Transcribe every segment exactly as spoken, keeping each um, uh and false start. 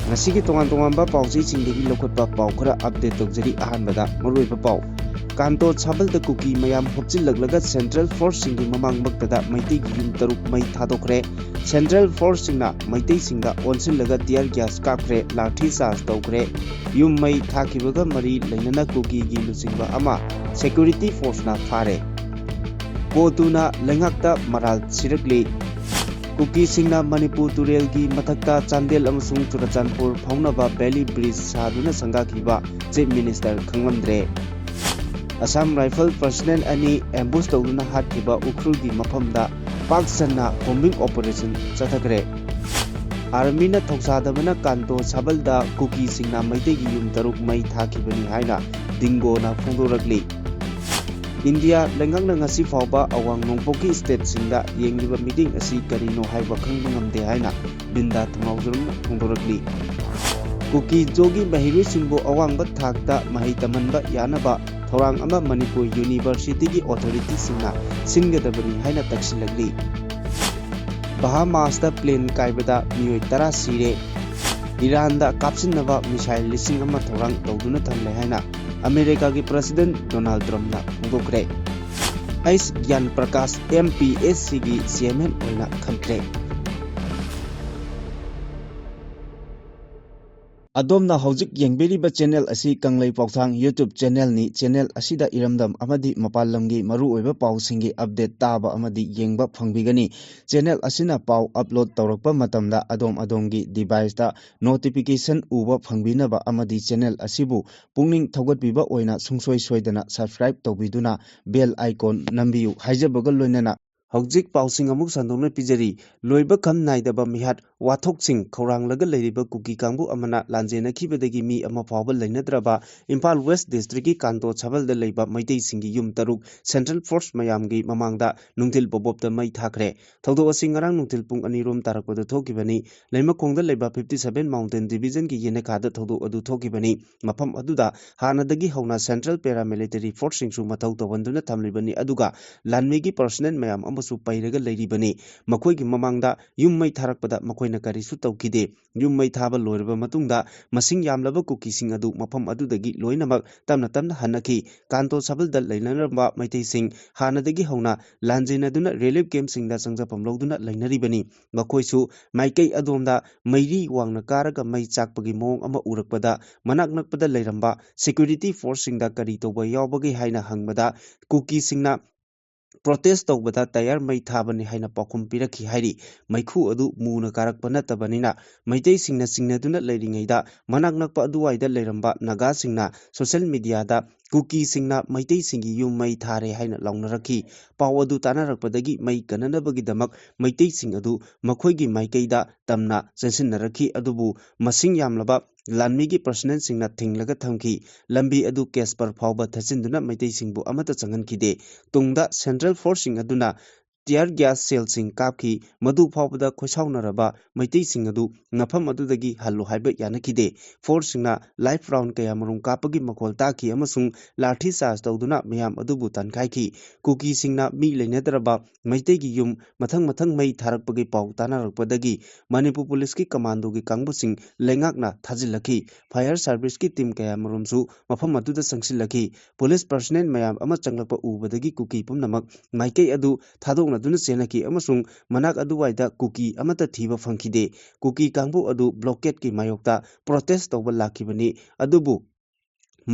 ꯉꯁꯤꯒꯤ ꯇꯣꯉꯥꯟ ꯇꯣꯉꯥꯟꯕ ꯄꯥꯎꯆꯦꯁꯤꯡꯗꯒꯤ ꯂꯧꯈꯠꯄ ꯄꯥꯎ ꯈꯔ ꯑꯞꯗꯦꯠ ꯇꯧꯖꯔꯤ꯫ ꯑꯍꯥꯟꯕꯗ ꯃꯔꯨꯑꯣꯏꯕ ꯄꯥꯎ꯫ ꯀꯥꯟꯇꯣ ꯁꯥꯕꯜꯗ ꯀꯨꯀꯤ ꯃꯌꯥꯝ ꯍꯣꯞꯆꯤꯜꯂꯛꯂꯒ ꯁꯦꯟꯇ꯭ꯔꯦꯜ ꯐꯣꯔꯁꯁꯤꯡꯒꯤ ꯃꯃꯥꯡꯃꯛꯇꯗ ꯃꯩꯇꯩꯒꯤ ꯌꯨꯝ ꯇꯔꯨꯛ ꯃꯩ ꯊꯥꯗꯣꯛꯈ꯭ꯔꯦ꯫ ꯁꯦꯟꯇ꯭ꯔꯦꯜ ꯐꯣꯔꯁꯁꯤꯡꯅ ꯃꯩꯇꯩꯁꯤꯡꯗ ꯑꯣꯟꯁꯤꯜꯂꯒ ꯇꯤꯌꯔ ꯒ꯭ꯌꯥꯁ ꯀꯥꯞꯈ꯭ꯔꯦ, ꯂꯥꯊꯤ ꯆꯥꯔꯖ ꯇꯧꯈ꯭ꯔꯦ꯫ ꯌꯨꯝ ꯃꯩ ꯊꯥꯈꯤꯕꯒ ꯃꯔꯤ ꯂꯩꯅꯅ ꯀꯨꯀꯤꯒꯤ ꯂꯨꯆꯤꯡꯕ ꯑꯃ ꯁꯦꯀ꯭ꯌꯨꯔꯤꯇꯤ ꯐꯣꯔꯁꯅ ꯐꯥꯔꯦ꯫ ꯀꯣꯇꯨꯅ ꯂꯩꯉꯥꯛꯇ ꯃꯔꯥꯜ ꯁꯤꯔꯛꯂꯤ꯫ ꯀꯨꯀꯤꯁꯤꯡꯅ ꯃꯅꯤꯄꯨꯔ ꯇꯨꯔꯦꯜꯒꯤ ꯃꯊꯛꯇ ꯆꯥꯟꯗꯦꯜ ꯑꯃꯁꯨꯡ ꯆꯨꯔꯆꯥꯟꯄꯨꯔ ꯐꯥꯎꯅꯕ ꯕꯦꯂꯤ ꯕ꯭ꯔꯤꯖ ꯁꯥꯗꯨꯅ ꯁꯪꯒꯥꯈꯤꯕ ꯆꯤꯐ ꯃꯤꯅꯤꯁꯇꯔ ꯈꯪꯂꯝꯗ꯭ꯔꯦ꯫ ꯑꯁꯥꯝ ꯔꯥꯏꯐꯜ ꯄꯔꯁꯅꯦꯜ ꯑꯅꯤ ꯑꯦꯝꯕꯨꯁ ꯇꯧꯗꯨꯅ ꯍꯥꯠꯈꯤꯕ ꯎꯈ꯭ꯔꯨꯜꯒꯤ ꯃꯐꯝꯗ ꯄꯥꯛ ꯁꯟꯅ ꯀꯣꯝꯕꯤꯡ ꯑꯣꯄꯔꯦꯁꯟ ꯆꯠꯊꯈ꯭ꯔꯦ꯫ ꯑꯥꯔꯃꯤꯅ ꯊꯧꯁꯥꯗꯕꯅ ꯀꯥꯟꯇꯣ ꯁꯥꯕꯜꯗ ꯀꯨꯀꯤꯁꯤꯡꯅ ꯃꯩꯇꯩꯒꯤ ꯌꯨꯝ ꯇꯔꯨꯛ ꯃꯩ ꯊꯥꯈꯤꯕꯅꯤ ꯍꯥꯏꯅ ꯗꯤꯡꯒꯣꯅ ꯐꯣꯡꯗꯣꯔꯛꯂꯤ꯫ ꯏꯟꯗꯤꯌꯥ ꯂꯩꯉꯥꯛꯅ ꯉꯁꯤ ꯐꯥꯎꯕ ꯑꯋꯥꯡ ꯅꯣꯡꯄꯣꯛꯀꯤ ꯁ꯭ꯇꯦꯠꯁꯤꯡꯗ ꯌꯦꯡꯂꯤꯕ ꯃꯤꯠꯌꯦꯡ ꯑꯁꯤ ꯀꯔꯤꯅꯣ ꯍꯥꯏꯕ ꯈꯪꯕ ꯉꯝꯗꯦ ꯍꯥꯏꯅ ꯕꯤꯟꯗꯥ ꯊꯧꯅꯥꯎꯖꯝꯅ ꯐꯣꯡꯗꯣꯔꯛꯂꯤ꯫ ꯀꯨꯀꯤ ꯖꯣꯒꯤ ꯃꯍꯩꯔꯣꯏꯁꯤꯡꯕꯨ ꯑꯋꯥꯡꯕ ꯊꯥꯛꯇ ꯃꯍꯩ ꯇꯝꯍꯟꯕ ꯌꯥꯅꯕ ꯊꯧꯔꯥꯡ ꯑꯃ ꯃꯅꯤꯄꯨꯔ ꯌꯨꯅꯤꯚꯔꯁꯤꯇꯤꯒꯤ ꯑꯣꯊꯣꯔꯤꯇꯤꯁꯤꯡꯅ ꯁꯤꯟꯒꯗꯕꯅꯤ ꯍꯥꯏꯅ ꯇꯛꯁꯤꯜꯂꯛꯂꯤ꯫ ꯕꯍꯥꯃꯥꯁꯇ ꯄ꯭ꯂꯦꯟ ꯀꯥꯏꯕꯗ ꯃꯤꯑꯣꯏ ꯇꯔꯥ ꯁꯤꯔꯦ꯫ ꯏꯔꯥꯟꯗ ꯀꯥꯞꯁꯤꯟꯅꯕ ꯃꯤꯁꯥꯏꯜ ꯂꯤꯁꯤꯡ ꯑꯃ ꯊꯧꯔꯥꯡ ꯇꯧꯗꯨꯅ ꯊꯝꯂꯦ ꯍꯥꯏꯅ ꯑꯃꯦꯔꯤꯀꯥꯒꯤ ꯄ꯭ꯔꯁꯤꯗꯦꯟꯠ ꯗꯣꯅꯥꯜꯗ ꯇ꯭ꯔꯝꯞꯅ ꯐꯣꯡꯗꯣꯛꯈ꯭ꯔꯦ꯫ ꯑꯩꯁ ꯒ꯭ꯌꯥꯟ ꯄ꯭ꯔꯀꯥꯁ ꯑꯦꯝ ꯄꯤ ꯑꯦꯁ ꯁꯤꯒꯤ ꯆꯤꯌꯔꯃꯦꯟ ꯑꯣꯏꯅ ꯈꯟꯈ꯭ꯔꯦ꯫ ꯑꯗꯣꯝꯅ ꯍꯧꯖꯤꯛ ꯌꯦꯡꯕꯤꯔꯤꯕ ꯆꯦꯅꯦꯜ ꯑꯁꯤ ꯀꯪꯂꯩ ꯄꯥꯎꯊꯥꯡ YouTube ꯆꯦꯅꯦꯜꯅꯤ꯫ ꯆꯦꯅꯦꯜ ꯑꯁꯤꯗ ꯏꯔꯝꯗꯝ ꯑꯃꯗꯤ ꯃꯄꯥꯟ ꯂꯝꯒꯤ ꯃꯔꯨꯑꯣꯏꯕ ꯄꯥꯎꯁꯤꯡꯒꯤ ꯑꯞꯗꯦꯠ ꯇꯥꯕ ꯑꯃꯗꯤ ꯌꯦꯡꯕ ꯐꯪꯕꯤꯒꯅꯤ꯫ ꯆꯦꯅꯦꯜ ꯑꯁꯤꯅ ꯄꯥꯎ ꯑꯞꯂꯣꯗ ꯇꯧꯔꯛꯄ ꯃꯇꯝꯗ ꯑꯗꯣꯝ ꯑꯗꯣꯝꯒꯤ ꯗꯤꯚꯥꯏꯁꯇ ꯅꯣꯇꯤꯐꯤꯀꯦꯁꯟ ꯎꯕ ꯐꯪꯕꯤꯅꯕ ꯑꯃꯗꯤ ꯆꯦꯅꯦꯜ ꯑꯁꯤꯕꯨ ꯄꯨꯛꯅꯤꯡ ꯊꯧꯒꯠꯄꯤꯕ ꯑꯣꯏꯅ ꯁꯨꯡꯁꯣꯏ ꯁꯣꯏꯗꯅ ꯁꯕꯁꯀ꯭ꯔꯥꯏꯕ ꯇꯧꯕꯤꯗꯨꯅ ꯕꯦꯜ ꯑꯥꯏꯀꯣꯟ ꯅꯝꯕꯤꯌꯨ ꯍꯥꯏꯖꯕꯒ ꯂꯣꯏꯅꯅ ꯍꯧꯖꯤꯛ ꯄꯥꯎꯁꯤꯡ ꯑꯃꯨꯛ ꯁꯟꯗꯣꯛꯅ ꯄꯤꯖꯔꯤ꯫ ꯂꯣꯏꯕ ꯈꯝ ꯅꯥꯏꯗꯕ ꯃꯤꯍꯥꯠ ꯋꯥꯊꯣꯛꯁꯤꯡ ꯈꯧꯔꯥꯡꯂꯒ ꯂꯩꯔꯤꯕ ꯀꯨꯀꯤ ꯀꯥꯡꯕꯨ ꯑꯃꯅ ꯂꯥꯟꯖꯦꯟꯅꯈꯤꯕꯗꯒꯤ ꯃꯤ ꯑꯃ ꯐꯥꯎꯕ ꯂꯩꯅꯗ꯭ꯔꯕ ꯏꯝꯐꯥꯜ ꯋꯦꯁ ꯗꯤꯁꯇ꯭ꯔꯤꯛꯀꯤ ꯀꯥꯟꯇꯣ ꯁꯥꯕꯜꯗ ꯂꯩꯕ ꯃꯩꯇꯩꯁꯤꯡꯒꯤ ꯌꯨꯝ ꯇꯔꯨꯛ ꯁꯦꯟꯇ꯭ꯔꯦꯜ ꯐꯣꯔꯁ ꯃꯌꯥꯝꯒꯤ ꯃꯃꯥꯡꯗ ꯅꯨꯡꯊꯤꯜ ꯄꯣꯄꯣꯞꯇ ꯃꯩ ꯊꯥꯈ꯭ꯔꯦ꯫ ꯊꯧꯗꯣꯛ ꯑꯁꯤ ꯉꯔꯥꯡ ꯅꯨꯡꯊꯤꯜ ꯄꯨꯡ ꯑꯅꯤ ꯔꯣꯝ ꯇꯥꯔꯛꯄꯗ ꯊꯣꯛꯈꯤꯕꯅꯤ꯫ ꯂꯩꯃꯈꯣꯡꯗ ꯂꯩꯕ fifty seven Mountain Divisionꯒꯤ ꯌꯦꯅꯈꯥꯗ ꯊꯧꯗꯣꯛ ꯑꯗꯨ ꯊꯣꯛꯈꯤꯕꯅꯤ꯫ ꯃꯐꯝ ꯑꯗꯨꯗ ꯍꯥꯟꯅꯗꯒꯤ ꯍꯧꯅ Central Paramilitary Forceꯁꯤꯡꯁꯨ ꯃꯊꯧ ꯇꯧꯍꯟꯗꯨꯅ ꯊꯝꯂꯤꯕꯅꯤ, ꯑꯗꯨꯒ ꯂꯥꯟꯃꯤꯒꯤ personnel ꯃꯌꯥꯝ ꯑꯃ ꯑꯃꯁꯨ ꯄꯩꯔꯒ ꯂꯩꯔꯤꯕꯅꯤ꯫ ꯃꯈꯣꯏꯒꯤ ꯃꯃꯥꯡꯗ ꯌꯨꯝ ꯃꯩ ꯊꯥꯔꯛꯄꯗ ꯃꯈꯣꯏꯅ ꯀꯔꯤꯁꯨ ꯇꯧꯈꯤꯗꯦ꯫ ꯌꯨꯝ ꯃꯩ ꯊꯥꯕ ꯂꯣꯏꯔꯕ ꯃꯇꯨꯡꯗ ꯃꯁꯤꯡ ꯌꯥꯝꯂꯕ ꯀꯨꯀꯤꯁꯤꯡ ꯑꯗꯨ ꯃꯐꯝ ꯑꯗꯨꯗꯒꯤ ꯂꯣꯏꯅꯃꯛ ꯇꯞꯅ ꯇꯞꯅ ꯍꯟꯅꯈꯤ꯫ ꯀꯥꯟꯇꯣ ꯁꯕꯜꯗ ꯂꯩꯅꯔꯝꯕ ꯃꯩꯇꯩꯁꯤꯡ ꯍꯥꯟꯅꯗꯒꯤ ꯍꯧꯅ ꯂꯥꯟꯖꯦꯟꯅꯗꯨꯅ ꯔꯤꯂꯤꯐ ꯀꯦꯝꯞꯁꯤꯡꯗ ꯆꯪꯖꯐꯝ ꯂꯧꯗꯨꯅ ꯂꯩꯅꯔꯤꯕꯅꯤ꯫ ꯃꯈꯣꯏꯁꯨ ꯃꯥꯏꯀꯩ ꯑꯗꯣꯝꯗ ꯃꯩꯔꯤ ꯋꯥꯡꯅ ꯀꯥꯔꯒ ꯃꯩ ꯆꯥꯛꯄꯒꯤ ꯃꯑꯣꯡ ꯑꯃ ꯎꯔꯛꯄꯗ, ꯃꯅꯥꯛ ꯅꯛꯄꯗ ꯂꯩꯔꯝꯕ ꯁꯦꯀ꯭ꯌꯨꯔꯤꯇꯤ ꯐꯣꯔꯁꯁꯤꯡꯗ ꯀꯔꯤ ꯇꯧꯕ ꯌꯥꯎꯕꯒꯦ ꯍꯥꯏꯅ ꯍꯪꯕꯗ, ꯀꯨꯀꯤꯁꯤꯡꯅ ꯄ꯭ꯔꯣꯇꯦꯁ ꯇꯧꯕꯗ ꯇꯌꯥꯔ ꯃꯩ ꯊꯥꯕꯅꯤ ꯍꯥꯏꯅ ꯄꯥꯎꯈꯨꯝ ꯄꯤꯔꯛꯈꯤ ꯍꯥꯏꯔꯤ꯫ ꯃꯩꯈꯨ ꯑꯗꯨ ꯃꯨꯅ ꯀꯥꯔꯛꯄ ꯅꯠꯇꯕꯅꯤꯅ, ꯃꯩꯇꯩꯁꯤꯡꯅ ꯆꯤꯡꯅꯗꯨꯅ ꯂꯩꯔꯤꯉꯩꯗ ꯃꯅꯥꯛ ꯅꯛꯄ ꯑꯗꯨꯋꯥꯏꯗ ꯂꯩꯔꯝꯕ ꯅꯥꯒꯥꯁꯤꯡꯅ ꯁꯣꯁꯦꯜ ꯃꯤꯗꯤꯌꯥꯗ ꯀꯨꯀꯤꯁꯤꯡꯅ ꯃꯩꯇꯩꯁꯤꯡꯒꯤ ꯌꯨꯝ ꯃꯩ ꯊꯥꯔꯦ ꯍꯥꯏꯅ ꯂꯥꯎꯅꯔꯛꯈꯤ꯫ ꯄꯥꯎ ꯑꯗꯨ ꯇꯥꯅꯔꯛꯄꯗꯒꯤ ꯃꯩ ꯀꯟꯅꯅꯕꯒꯤꯗꯃꯛ ꯃꯩꯇꯩꯁꯤꯡ ꯑꯗꯨ ꯃꯈꯣꯏꯒꯤ ꯃꯥꯏꯀꯩꯗ ꯇꯝꯅ ꯆꯦꯟꯁꯤꯟꯅꯔꯛꯈꯤ꯫ ꯑꯗꯨꯕꯨ ꯃꯁꯤꯡ ꯌꯥꯝꯂꯕ ꯂꯥꯟꯃꯤꯒꯤ ꯄꯔꯁꯅꯦꯜꯁꯤꯡꯅ ꯊꯤꯡꯂꯒ ꯊꯝꯈꯤ꯫ ꯂꯝꯕꯤ ꯑꯗꯨ ꯀꯦꯁꯄꯔ ꯐꯥꯎꯕ ꯊꯠꯆꯤꯟꯗꯨꯅ ꯃꯩꯇꯩꯁꯤꯡꯕꯨ ꯑꯃꯠꯇ ꯆꯪꯍꯟꯈꯤꯗꯦ꯫ ꯇꯨꯡꯗ ꯁꯦꯟꯇ꯭ꯔꯦꯜ ꯐꯣꯔꯁꯁꯤꯡ ꯑꯗꯨꯅ ꯇꯤꯌꯔ ꯒ꯭ꯌꯥꯁ ꯁꯦꯜꯁꯤꯡ ꯀꯥꯞꯈꯤ꯫ ꯃꯗꯨ ꯐꯥꯎꯕꯗ ꯈꯣꯏꯁꯥꯎꯅꯔꯕ ꯃꯩꯇꯩꯁꯤꯡ ꯑꯗꯨ ꯃꯐꯝ ꯑꯗꯨꯗꯒꯤ ꯍꯜꯂꯨ ꯍꯥꯏꯕ ꯌꯥꯅꯈꯤꯗꯦ꯫ ꯐꯣꯔꯁꯁꯤꯡꯅ ꯂꯥꯏꯐ ꯔꯥꯎꯟ ꯀꯌꯥꯃꯔꯨꯝ ꯀꯥꯞꯄꯒꯤ ꯃꯈꯣꯜ ꯇꯥꯈꯤ ꯑꯃꯁꯨꯡ ꯂꯥꯊꯤ ꯆꯥꯔꯖ ꯇꯧꯗꯨꯅ ꯃꯤꯌꯥꯝ ꯑꯗꯨꯕꯨ ꯇꯥꯟꯈꯥꯏꯈꯤ꯫ ꯀꯨꯀꯤꯁꯤꯡꯅ ꯃꯤ ꯂꯩꯅꯗ꯭ꯔꯕ ꯃꯩꯇꯩꯒꯤ ꯌꯨꯝ ꯃꯊꯪ ꯃꯊꯪ ꯃꯩ ꯊꯥꯔꯛꯄꯒꯤ ꯄꯥꯎ ꯇꯥꯅꯔꯛꯄꯗꯒꯤ ꯃꯅꯤꯄꯨꯔ ꯄꯨꯂꯤꯁꯀꯤ ꯀꯃꯥꯟꯗꯣꯒꯤ ꯀꯥꯡꯕꯨꯁꯤꯡ ꯂꯩꯉꯥꯛꯅ ꯊꯥꯖꯤꯜꯂꯛꯈꯤ꯫ ꯐꯥꯌꯔ ꯁꯥꯔꯚꯤꯁꯀꯤ ꯇꯤꯝ ꯀꯌꯥꯃꯔꯨꯝꯁꯨ ꯃꯐꯝ ꯑꯗꯨꯗ ꯆꯪꯁꯤꯜꯂꯛꯈꯤ꯫ ꯄꯨꯂꯤꯁ ꯄꯔꯁꯅꯦꯜ ꯃꯌꯥꯝ ꯑꯃ ꯆꯪꯂꯛꯄ ꯎꯕꯗꯒꯤ ꯀꯨꯀꯤ ꯄꯨꯝꯅꯃꯛ ꯃꯥꯏꯀꯩ ꯑꯗꯨ ꯊꯥꯗꯣꯛꯅꯗꯨꯅ ꯆꯦꯟꯅꯈꯤ ꯑꯃꯁꯨꯡ ꯃꯅꯥꯛ ꯑꯗꯨꯋꯥꯏꯗ ꯀꯨꯀꯤ ꯑꯃꯠꯇ ꯊꯤꯕ ꯐꯪꯈꯤꯗꯦ꯫ ꯀꯨꯀꯤ ꯀꯥꯡꯕꯨ ꯑꯗꯨ ꯕ꯭ꯂꯣꯀꯦꯠꯀꯤ ꯃꯥꯌꯣꯛꯇ ꯄ꯭ꯔꯣꯇꯦꯁ ꯇꯧꯕ ꯂꯥꯛꯈꯤꯕꯅꯤ, ꯑꯗꯨꯕꯨ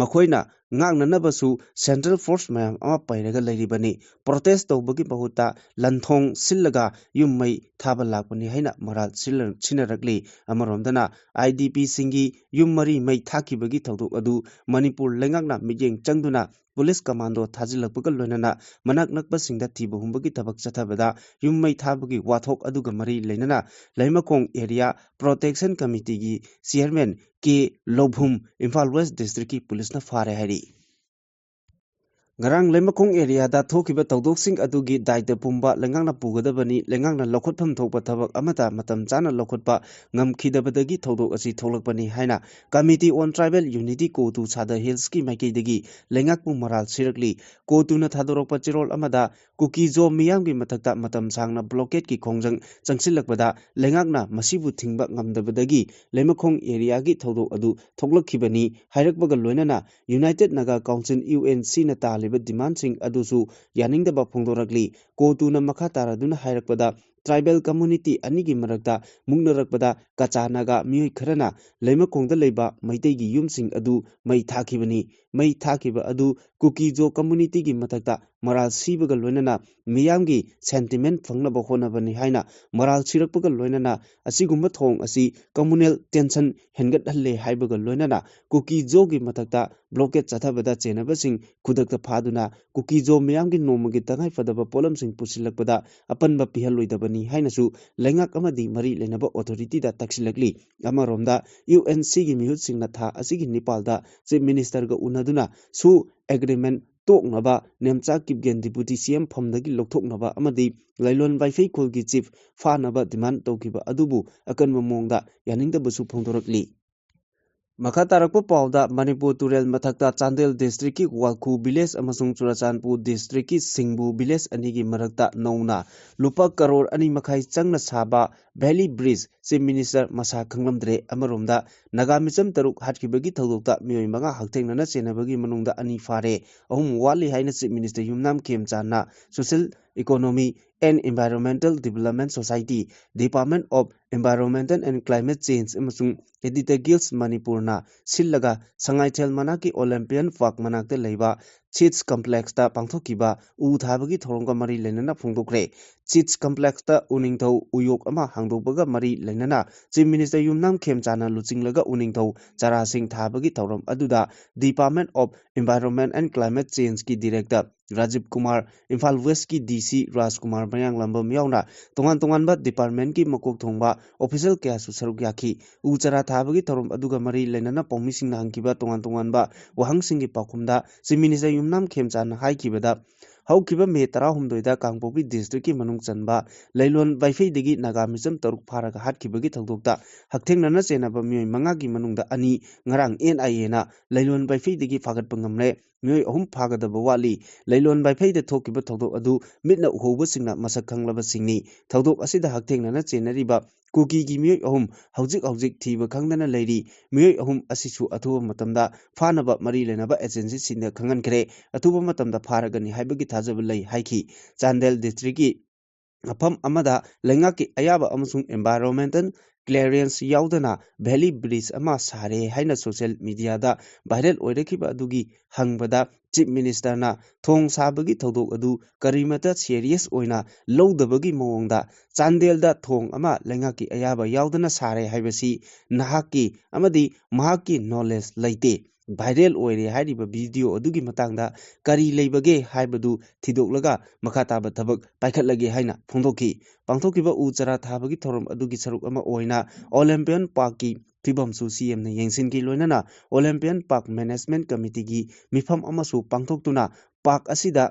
ꯃꯈꯣꯏꯅ ꯉꯥꯛꯅꯅꯕꯁꯨ ꯁꯦꯟꯇ꯭ꯔꯦꯜ ꯐꯣꯔꯁ ꯃꯌꯥꯝ ꯑꯃ ꯄꯩꯔꯒ ꯂꯩꯔꯤꯕꯅꯤ꯫ ꯄ꯭ꯔꯣꯇꯦꯁ ꯇꯧꯕꯒꯤ ꯃꯍꯨꯠꯇ ꯂꯟꯊꯣꯡ ꯁꯤꯜꯂꯒ ꯌꯨꯝ ꯃꯩ ꯊꯥꯕ ꯂꯥꯛꯄꯅꯤ ꯍꯥꯏꯅ ꯃꯔꯥꯜ ꯁꯤꯜꯂ-, ꯁꯤꯟꯅꯔꯛꯂꯤ꯫ ꯑꯃꯔꯣꯝꯗꯅ, ꯑꯥꯏ ꯗꯤ ꯄꯤꯁꯤꯡꯒꯤ ꯌꯨꯝ ꯃꯔꯤ ꯃꯩ ꯊꯥꯈꯤꯕꯒꯤ ꯊꯧꯗꯣꯛ ꯑꯗꯨ ꯃꯅꯤꯄꯨꯔ ꯂꯩꯉꯥꯛꯅ ꯃꯤꯠꯌꯦꯡ ꯆꯪꯗꯨꯅ ꯄꯨꯂꯤꯁ ꯀꯃꯥꯟꯗꯣ ꯊꯥꯖꯤꯜꯂꯛꯄꯒ ꯂꯣꯏꯅꯅ ꯃꯅꯥꯛ ꯅꯛꯄꯁꯤꯡꯗ ꯊꯤꯕ ꯍꯨꯝꯕꯒꯤ ꯊꯕꯛ ꯆꯠꯊꯕꯗ ꯌꯨꯝ ꯃꯩ ꯊꯥꯕꯒꯤ ꯋꯥꯊꯣꯛ ꯑꯗꯨꯒ ꯃꯔꯤ ꯂꯩꯅꯅ ꯂꯩꯃꯈꯣꯡ ꯑꯦꯔꯤꯌꯥ ꯄ꯭ꯔꯣꯇꯦꯛꯁꯟ ꯀꯃꯤꯇꯤꯒꯤ ꯆꯤꯌꯔꯃꯦꯟ ꯀꯦ ꯂꯧꯚꯨꯝ ꯏꯝꯐꯥꯜ ꯋꯦꯁ ꯗꯤꯁꯇ꯭ꯔꯤꯛꯀꯤ ꯄꯨꯂꯤꯁꯅ ꯐꯥꯔꯦ ꯍꯥꯏꯔꯤ꯫ ꯉꯔꯥꯡ ꯂꯩꯃꯈꯣꯡ ꯑꯦꯔꯤꯌꯥꯗ ꯊꯣꯛꯈꯤꯕ ꯊꯧꯗꯣꯛꯁꯤꯡ ꯑꯗꯨꯒꯤ ꯗꯥꯏꯇ ꯄꯨꯝꯕ ꯂꯩꯉꯥꯛꯅ ꯄꯨꯒꯗꯕꯅꯤ, ꯂꯩꯉꯥꯛꯅ ꯂꯧꯈꯠꯐꯝ ꯊꯣꯛꯄ ꯊꯕꯛ ꯑꯃꯠꯇ ꯃꯇꯝ ꯆꯥꯅ ꯂꯧꯈꯠꯄ ꯉꯝꯈꯤꯗꯕꯗꯒꯤ ꯊꯧꯗꯣꯛ ꯑꯁꯤ ꯊꯣꯛꯂꯛꯄꯅꯤ ꯍꯥꯏꯅ Committee on Tribal Unity ꯀꯣꯇꯨ ꯁꯥꯗ ꯍꯤꯜꯁꯀꯤ ꯃꯥꯏꯀꯩꯗꯒꯤ ꯂꯩꯉꯥꯛꯄꯨ ꯃꯔꯥꯜ ꯁꯤꯔꯛꯂꯤ꯫ ꯀꯣꯇꯨꯅ ꯊꯥꯗꯣꯔꯛꯄ ꯆꯦꯔꯣꯜ ꯑꯃꯗ ꯀꯨꯀꯤ ꯖꯣ ꯃꯤꯌꯥꯝꯒꯤ ꯃꯊꯛꯇ ꯃꯇꯝ ꯁꯥꯡꯅ ꯕ꯭ꯂꯣꯀꯦꯠꯀꯤ ꯈꯣꯡꯖꯪ ꯆꯪꯁꯤꯜꯂꯛꯄꯗ ꯂꯩꯉꯥꯛꯅ ꯃꯁꯤꯕꯨ ꯊꯤꯡꯕ ꯉꯝꯗꯕꯗꯒꯤ ꯂꯩꯃꯈꯣꯡ ꯑꯦꯔꯤꯌꯥꯒꯤ ꯊꯧꯗꯣꯛ ꯑꯗꯨ ꯊꯣꯛꯂꯛꯈꯤꯕꯅꯤ ꯍꯥꯏꯔꯛꯄꯒ ꯂꯣꯏꯅꯅ United Naga Council, U N Cꯅ ꯇꯥꯜꯂꯤꯕ ꯗꯤꯃꯥꯟꯁꯤꯡ ꯑꯗꯨꯁꯨ ꯌꯥꯅꯤꯡꯗꯕ ꯐꯣꯡꯗꯣꯔꯛꯂꯤ꯫ ꯀꯣꯇꯨꯅ ꯃꯈꯥ ꯇꯥꯔꯗꯨꯅ ꯍꯥꯏꯔꯛꯄꯗ, ꯇ꯭ꯔꯥꯏꯕꯦꯜ ꯀꯝꯃꯨꯅꯤꯇꯤ ꯑꯅꯤꯒꯤ ꯃꯔꯛꯇ ꯃꯨꯛꯅꯔꯛꯄꯗ ꯀꯆꯥ ꯅꯥꯒꯥ ꯃꯤꯑꯣꯏ ꯈꯔꯅ ꯂꯩꯃꯈꯣꯡꯗ ꯂꯩꯕ ꯃꯩꯇꯩꯒꯤ ꯌꯨꯝꯁꯤꯡ ꯑꯗꯨ ꯃꯩ ꯊꯥꯈꯤꯕꯅꯤ꯫ ꯃꯩ ꯊꯥꯈꯤꯕ ꯑꯗꯨ ꯀꯨꯀꯤ ꯖꯣ ꯀꯝꯃꯨꯅꯤꯇꯤꯒꯤ ꯃꯊꯛꯇ ꯃꯔꯥꯜ ꯁꯤꯕꯒ ꯂꯣꯏꯅꯅ ꯃꯤꯌꯥꯝꯒꯤ ꯁꯦꯟꯇꯤꯃꯦꯟ ꯐꯪꯅꯕ ꯍꯣꯠꯅꯕꯅꯤ ꯍꯥꯏꯅ ꯃꯔꯥꯜ ꯁꯤꯔꯛꯄꯒ ꯂꯣꯏꯅꯅ ꯑꯁꯤꯒꯨꯝꯕ ꯊꯧꯑꯣꯡ ꯑꯁꯤ ꯀꯝꯃꯨꯅꯦꯜ ꯇꯦꯟꯁꯟ ꯍꯦꯟꯒꯠꯍꯜꯂꯦ ꯍꯥꯏꯕꯒ ꯂꯣꯏꯅꯅ ꯀꯨꯀꯤ ꯖꯣꯒꯤ ꯃꯊꯛꯇ ꯕ꯭ꯂꯣꯀꯦꯠ ꯆꯠꯊꯕꯗ ꯆꯦꯟꯅꯕꯁꯤꯡ ꯈꯨꯗꯛꯇ ꯐꯥꯗꯨꯅ ꯀꯨꯀꯤ ꯖꯣ ꯃꯤꯌꯥꯝꯒꯤ ꯅꯣꯡꯃꯒꯤ ꯇꯉꯥꯏꯐꯗꯕ ꯄꯣꯠꯂꯝꯁꯤꯡ ꯄꯨꯁꯤꯜꯂꯛꯄꯗ ꯑꯄꯟꯕ ꯄꯤꯍꯜꯂꯣꯏꯗꯕꯅꯤ ꯍꯥꯏꯅꯁꯨ ꯂꯩꯉꯥꯛ ꯑꯃꯗꯤ ꯃꯔꯤ ꯂꯩꯅꯕ ꯑꯣꯊꯣꯔꯤꯇꯤꯗ ꯇꯛꯁꯤꯜꯂꯛꯂꯤ꯫ ꯑꯃꯔꯣꯝꯗ, U N Cꯒꯤ ꯃꯤꯍꯨꯠꯁꯤꯡꯅ ꯊꯥ ꯑꯁꯤꯒꯤ ꯅꯤꯄꯥꯜꯗ Chief Ministerꯒ ꯎꯅꯗꯨꯅ ꯁꯨ agreement ꯇꯣꯛꯅꯕ, Nemcha Kipgen Deputy C M ꯐꯝꯗꯒꯤ ꯂꯧꯊꯣꯛꯅꯕ ꯑꯃꯗꯤ ꯂꯥꯏꯂꯣꯟ ꯋꯥꯏꯐꯩ ꯈꯨꯜꯒꯤ ꯆꯤꯐ ꯐꯥꯅꯕ ꯗꯤꯃꯥꯟ ꯇꯧꯈꯤꯕ ꯑꯗꯨꯕꯨ ꯑꯀꯟꯕ ꯃꯑꯣꯡꯗ ꯌꯥꯅꯤꯡꯗꯕꯁꯨ ꯐꯣꯡꯗꯣꯔꯛꯂꯤ꯫ ꯃꯈꯥ ꯇꯥꯔꯛꯄ ꯄꯥꯎꯗ, ꯃꯅꯤꯄꯨꯔ ꯇꯨꯔꯦꯜ ꯃꯊꯛꯇ ꯆꯥꯟꯗꯦꯜ ꯗꯤꯁꯇ꯭ꯔꯤꯛꯀꯤ ꯋꯥꯜꯈꯨ ꯚꯤꯂꯦꯖ ꯑꯃꯁꯨꯡ ꯆꯨꯔꯆꯥꯟꯄꯨꯔ ꯗꯤꯁꯇ꯭ꯔꯤꯛꯀꯤ ꯁꯤꯡꯕꯨ ꯚꯤꯂꯦꯖ ꯑꯅꯤꯒꯤ ꯃꯔꯛꯇ ꯅꯧꯅ ꯂꯨꯄꯥ ꯀꯔꯣꯔ ꯑꯅꯤ ꯃꯈꯥꯏ ꯆꯪꯅ ꯁꯥꯕ ꯚꯦꯂꯤ ꯕ꯭ꯔꯤꯖ Chief Minister ꯃꯁꯥ ꯈꯪꯂꯝꯗ꯭ꯔꯦ꯫ ꯑꯃꯔꯣꯝꯗ, ꯅꯥꯒꯥ ꯃꯤꯆꯝ ꯇꯔꯨꯛ ꯍꯥꯠꯈꯤꯕꯒꯤ ꯊꯧꯗꯣꯛꯇ ꯃꯤꯑꯣꯏ ꯃꯉꯥ ꯍꯛꯊꯦꯡꯅꯅ ꯆꯦꯟꯅꯕꯒꯤ ꯃꯅꯨꯡꯗ ꯑꯅꯤ ꯐꯥꯔꯦ꯫ ꯑꯍꯨꯝ ꯋꯥꯠꯂꯤ ꯍꯥꯏꯅ Chief Minister Yumnam ꯈꯦꯝꯆꯥꯟꯅ Social Economy and Environmental Development Society, Department of Environmental and Climate Change ꯑꯃꯁꯨꯡ Editor Guilds ꯃꯅꯤꯄꯨꯔꯅ ꯁꯤꯜꯂꯒ ꯁꯉꯥꯏꯊꯦꯜ ꯃꯅꯥꯛꯀꯤ Olympian Park ꯃꯅꯥꯛꯇ ꯂꯩꯕ ꯆꯤꯠꯁ ꯀꯝꯄ꯭ꯂꯦꯛꯁꯇ ꯄꯥꯡꯊꯣꯛꯈꯤꯕ ꯎ ꯊꯥꯕꯒꯤ ꯊꯧꯔꯝꯒ ꯃꯔꯤ ꯂꯩꯅꯅ ꯐꯣꯡꯗꯣꯛꯈ꯭ꯔꯦ꯫ ꯆꯤꯠꯁ ꯀꯝꯄ꯭ꯂꯦꯛꯁꯇ ꯎꯅꯤꯡꯊꯧ ꯎꯌꯣꯛ ꯑꯃ ꯍꯥꯡꯗꯣꯛꯄꯒ ꯃꯔꯤ ꯂꯩꯅꯅ Chief Minister ꯌꯨꯝꯅꯥꯝ ꯈꯦꯝꯆꯥꯟꯅ ꯂꯨꯆꯤꯡꯂꯒ ꯎꯅꯤꯡꯊꯧ ꯆꯔꯥꯁꯤꯡ ꯊꯥꯕꯒꯤ ꯊꯧꯔꯝ ꯑꯗꯨꯗ Department of Environment and Climate Changeꯀꯤ Director Rajiv Kumar, Imphal ꯋꯦꯁꯀꯤ ꯗꯤ ꯁꯤ ꯔꯥꯖꯀꯨꯃꯥꯔ ꯃꯌꯥꯡꯂꯥꯝꯕꯝ ꯌꯥꯎꯅ ꯇꯣꯉꯥꯟ ꯇꯣꯉꯥꯟꯕ ꯗꯤꯄꯥꯔꯠꯃꯦꯟꯠꯀꯤ ꯃꯀꯣꯛ ꯊꯣꯡꯕ ꯑꯣꯐꯤꯁꯤꯌꯦꯜ ꯀꯌꯥꯁꯨ ꯁꯔꯨꯛ ꯌꯥꯈꯤ꯫ ꯎ ꯆꯥꯔꯥ ꯊꯥꯕꯒꯤ ꯊꯧꯔꯝ ꯑꯗꯨꯒ ꯃꯔꯤ ꯂꯩꯅꯅ ꯄꯥꯎꯃꯤꯁꯤꯡꯅ ꯍꯪꯈꯤꯕ ꯇꯣꯉꯥꯟ ꯇꯣꯉꯥꯟꯕ ꯋꯥꯍꯪꯁꯤꯡꯒꯤ ꯄꯥꯎꯈꯨꯝꯗ ꯆꯤꯐ ꯃꯤꯅꯤꯁꯇꯔ ꯌꯨꯝꯅꯥꯝ ꯈꯦꯝꯆꯥꯟꯅ ꯍꯥꯏꯈꯤꯕꯗ, ꯍꯧꯈꯤꯕ ꯃꯦ ꯇꯔꯥꯍꯨꯝꯗꯣꯏꯗ ꯀꯥꯡꯄꯣꯛꯄꯤ ꯗꯤꯁꯇ꯭ꯔꯤꯛꯀꯤ ꯃꯅꯨꯡ ꯆꯟꯕ ꯂꯩꯂꯣꯟ ꯕꯥꯏꯐꯩꯗꯒꯤ ꯅꯥꯒꯥ ꯃꯤꯆꯝ ꯇꯔꯨꯛ ꯐꯥꯔꯒ ꯍꯥꯠꯈꯤꯕꯒꯤ ꯊꯧꯗꯣꯛꯇ ꯍꯛꯊꯦꯡꯅꯅ ꯆꯦꯟꯅꯕ ꯃꯤꯑꯣꯏ ꯃꯉꯥꯒꯤ ꯃꯅꯨꯡꯗ ꯑꯅꯤ ꯉꯔꯥꯡ ꯑꯦꯟ ꯑꯥꯏ ꯑꯦꯅ ꯂꯩꯂꯣꯟ ꯕꯥꯏꯐꯩꯗꯒꯤ ꯐꯥꯒꯠꯄ ꯉꯝꯂꯦ꯫ ꯃꯤꯑꯣꯏ ꯑꯍꯨꯝ ꯐꯥꯒꯗꯕ ꯋꯥꯠꯂꯤ꯫ ꯂꯩꯂꯣꯟ ꯕꯥꯏꯐꯩꯗ ꯊꯣꯛꯈꯤꯕ ꯊꯧꯗꯣꯛ ꯑꯗꯨ ꯃꯤꯠꯅ ꯎꯍꯧꯕꯁꯤꯡꯅ ꯃꯁꯛ ꯈꯪꯂꯕꯁꯤꯡꯅꯤ꯫ ꯊꯧꯗꯣꯛ ꯑꯁꯤꯗ ꯍꯛꯊꯦꯡꯅꯅ ꯆꯦꯟꯅꯔꯤꯕ ꯀꯨꯀꯤꯒꯤ ꯃꯤꯑꯣꯏ ꯑꯍꯨꯝ ꯍꯧꯖꯤꯛ ꯍꯧꯖꯤꯛ ꯊꯤꯕ ꯈꯪꯗꯅ ꯂꯩꯔꯤ꯫ ꯃꯤꯑꯣꯏ ꯑꯍꯨꯝ ꯑꯁꯤꯁꯨ ꯑꯊꯨꯕ ꯃꯇꯝꯗ ꯐꯥꯅꯕ ꯃꯔꯤ ꯂꯩꯅꯕ ꯑꯦꯖꯦꯟꯁꯤꯁꯤꯡꯗ ꯈꯪꯍꯟꯈ꯭ꯔꯦ꯫ ꯑꯊꯨꯕ ꯃꯇꯝꯗ ꯐꯥꯔꯒꯅꯤ ꯍꯥꯏꯕꯒꯤ ꯊꯥꯖꯕ ꯂꯩ ꯍꯥꯏꯈꯤ꯫ ꯆꯥꯟꯗꯦꯜ ꯗꯤꯁꯇ꯭ꯔꯤꯛꯀꯤ ꯃꯐꯝ ꯑꯃꯗ ꯂꯩꯉꯥꯛꯀꯤ ꯑꯌꯥꯕ ꯑꯃꯁꯨꯡ environmental clearance ꯌꯥꯎꯗꯅ valley bridge ꯑꯃ ꯁꯥꯔꯦ ꯍꯥꯏꯅ ꯁꯣꯁꯤꯌꯦꯜ ꯃꯤꯗꯤꯌꯥꯗ ꯚꯥꯏꯔꯦꯜ ꯑꯣꯏꯔꯛꯈꯤꯕ ꯑꯗꯨꯒꯤ ꯍꯪꯕꯗ ꯆꯤꯐ ꯃꯤꯅꯤꯁꯇꯔꯅ ꯊꯣꯡ ꯁꯥꯕꯒꯤ ꯊꯧꯗꯣꯛ ꯑꯗꯨ ꯀꯔꯤꯃꯠꯇ ꯁꯦꯔꯤꯌꯁ ꯑꯣꯏꯅ ꯂꯧꯗꯕꯒꯤ ꯃꯑꯣꯡꯗ ꯆꯥꯟꯗꯦꯜꯗ ꯊꯣꯡ ꯑꯃ ꯂꯩꯉꯥꯛꯀꯤ ꯑꯌꯥꯕ ꯌꯥꯎꯗꯅ ꯁꯥꯔꯦ ꯍꯥꯏꯕꯁꯤ ꯅꯍꯥꯛꯀꯤ ꯑꯃꯗꯤ ꯃꯍꯥꯛꯀꯤ ꯅꯣꯂꯦꯖ ꯂꯩꯇꯦ꯫ ꯚꯥꯏꯔꯦꯜ ꯑꯣꯏꯔꯦ ꯍꯥꯏꯔꯤꯕ ꯚꯤꯗꯤꯑꯣ ꯑꯗꯨꯒꯤ ꯃꯇꯥꯡꯗ ꯀꯔꯤ ꯂꯩꯕꯒꯦ ꯍꯥꯏꯕꯗꯨ ꯊꯤꯗꯣꯛꯂꯒ ꯃꯈꯥ ꯇꯥꯕ ꯊꯕꯛ ꯄꯥꯏꯈꯠꯂꯒꯦ ꯍꯥꯏꯅ ꯐꯣꯡꯗꯣꯛꯈꯤ꯫ ꯄꯥꯡꯊꯣꯛꯈꯤꯕ ꯎ ꯆꯥꯔꯥ ꯊꯥꯕꯒꯤ ꯊꯧꯔꯝ ꯑꯗꯨꯒꯤ ꯁꯔꯨꯛ ꯑꯃ ꯑꯣꯏꯅ ꯑꯣꯂꯦꯝꯄꯤꯌꯟ ꯄꯥꯔꯛꯀꯤ ꯐꯤꯕꯝꯁꯨ ꯁꯤ ꯑꯦꯝꯅ ꯌꯦꯡꯁꯤꯟꯈꯤ꯫ ꯂꯣꯏꯅꯅ ꯑꯣꯂꯦꯝꯄꯤꯌꯟ ꯄꯥꯔꯛ ꯃꯦꯅꯦꯖꯃꯦꯟꯠ ꯀꯃꯤꯇꯤꯒꯤ ꯃꯤꯐꯝ ꯑꯃꯁꯨ ꯄꯥꯡꯊꯣꯛꯇꯨꯅ ꯄꯥꯔꯛ ꯑꯁꯤꯗ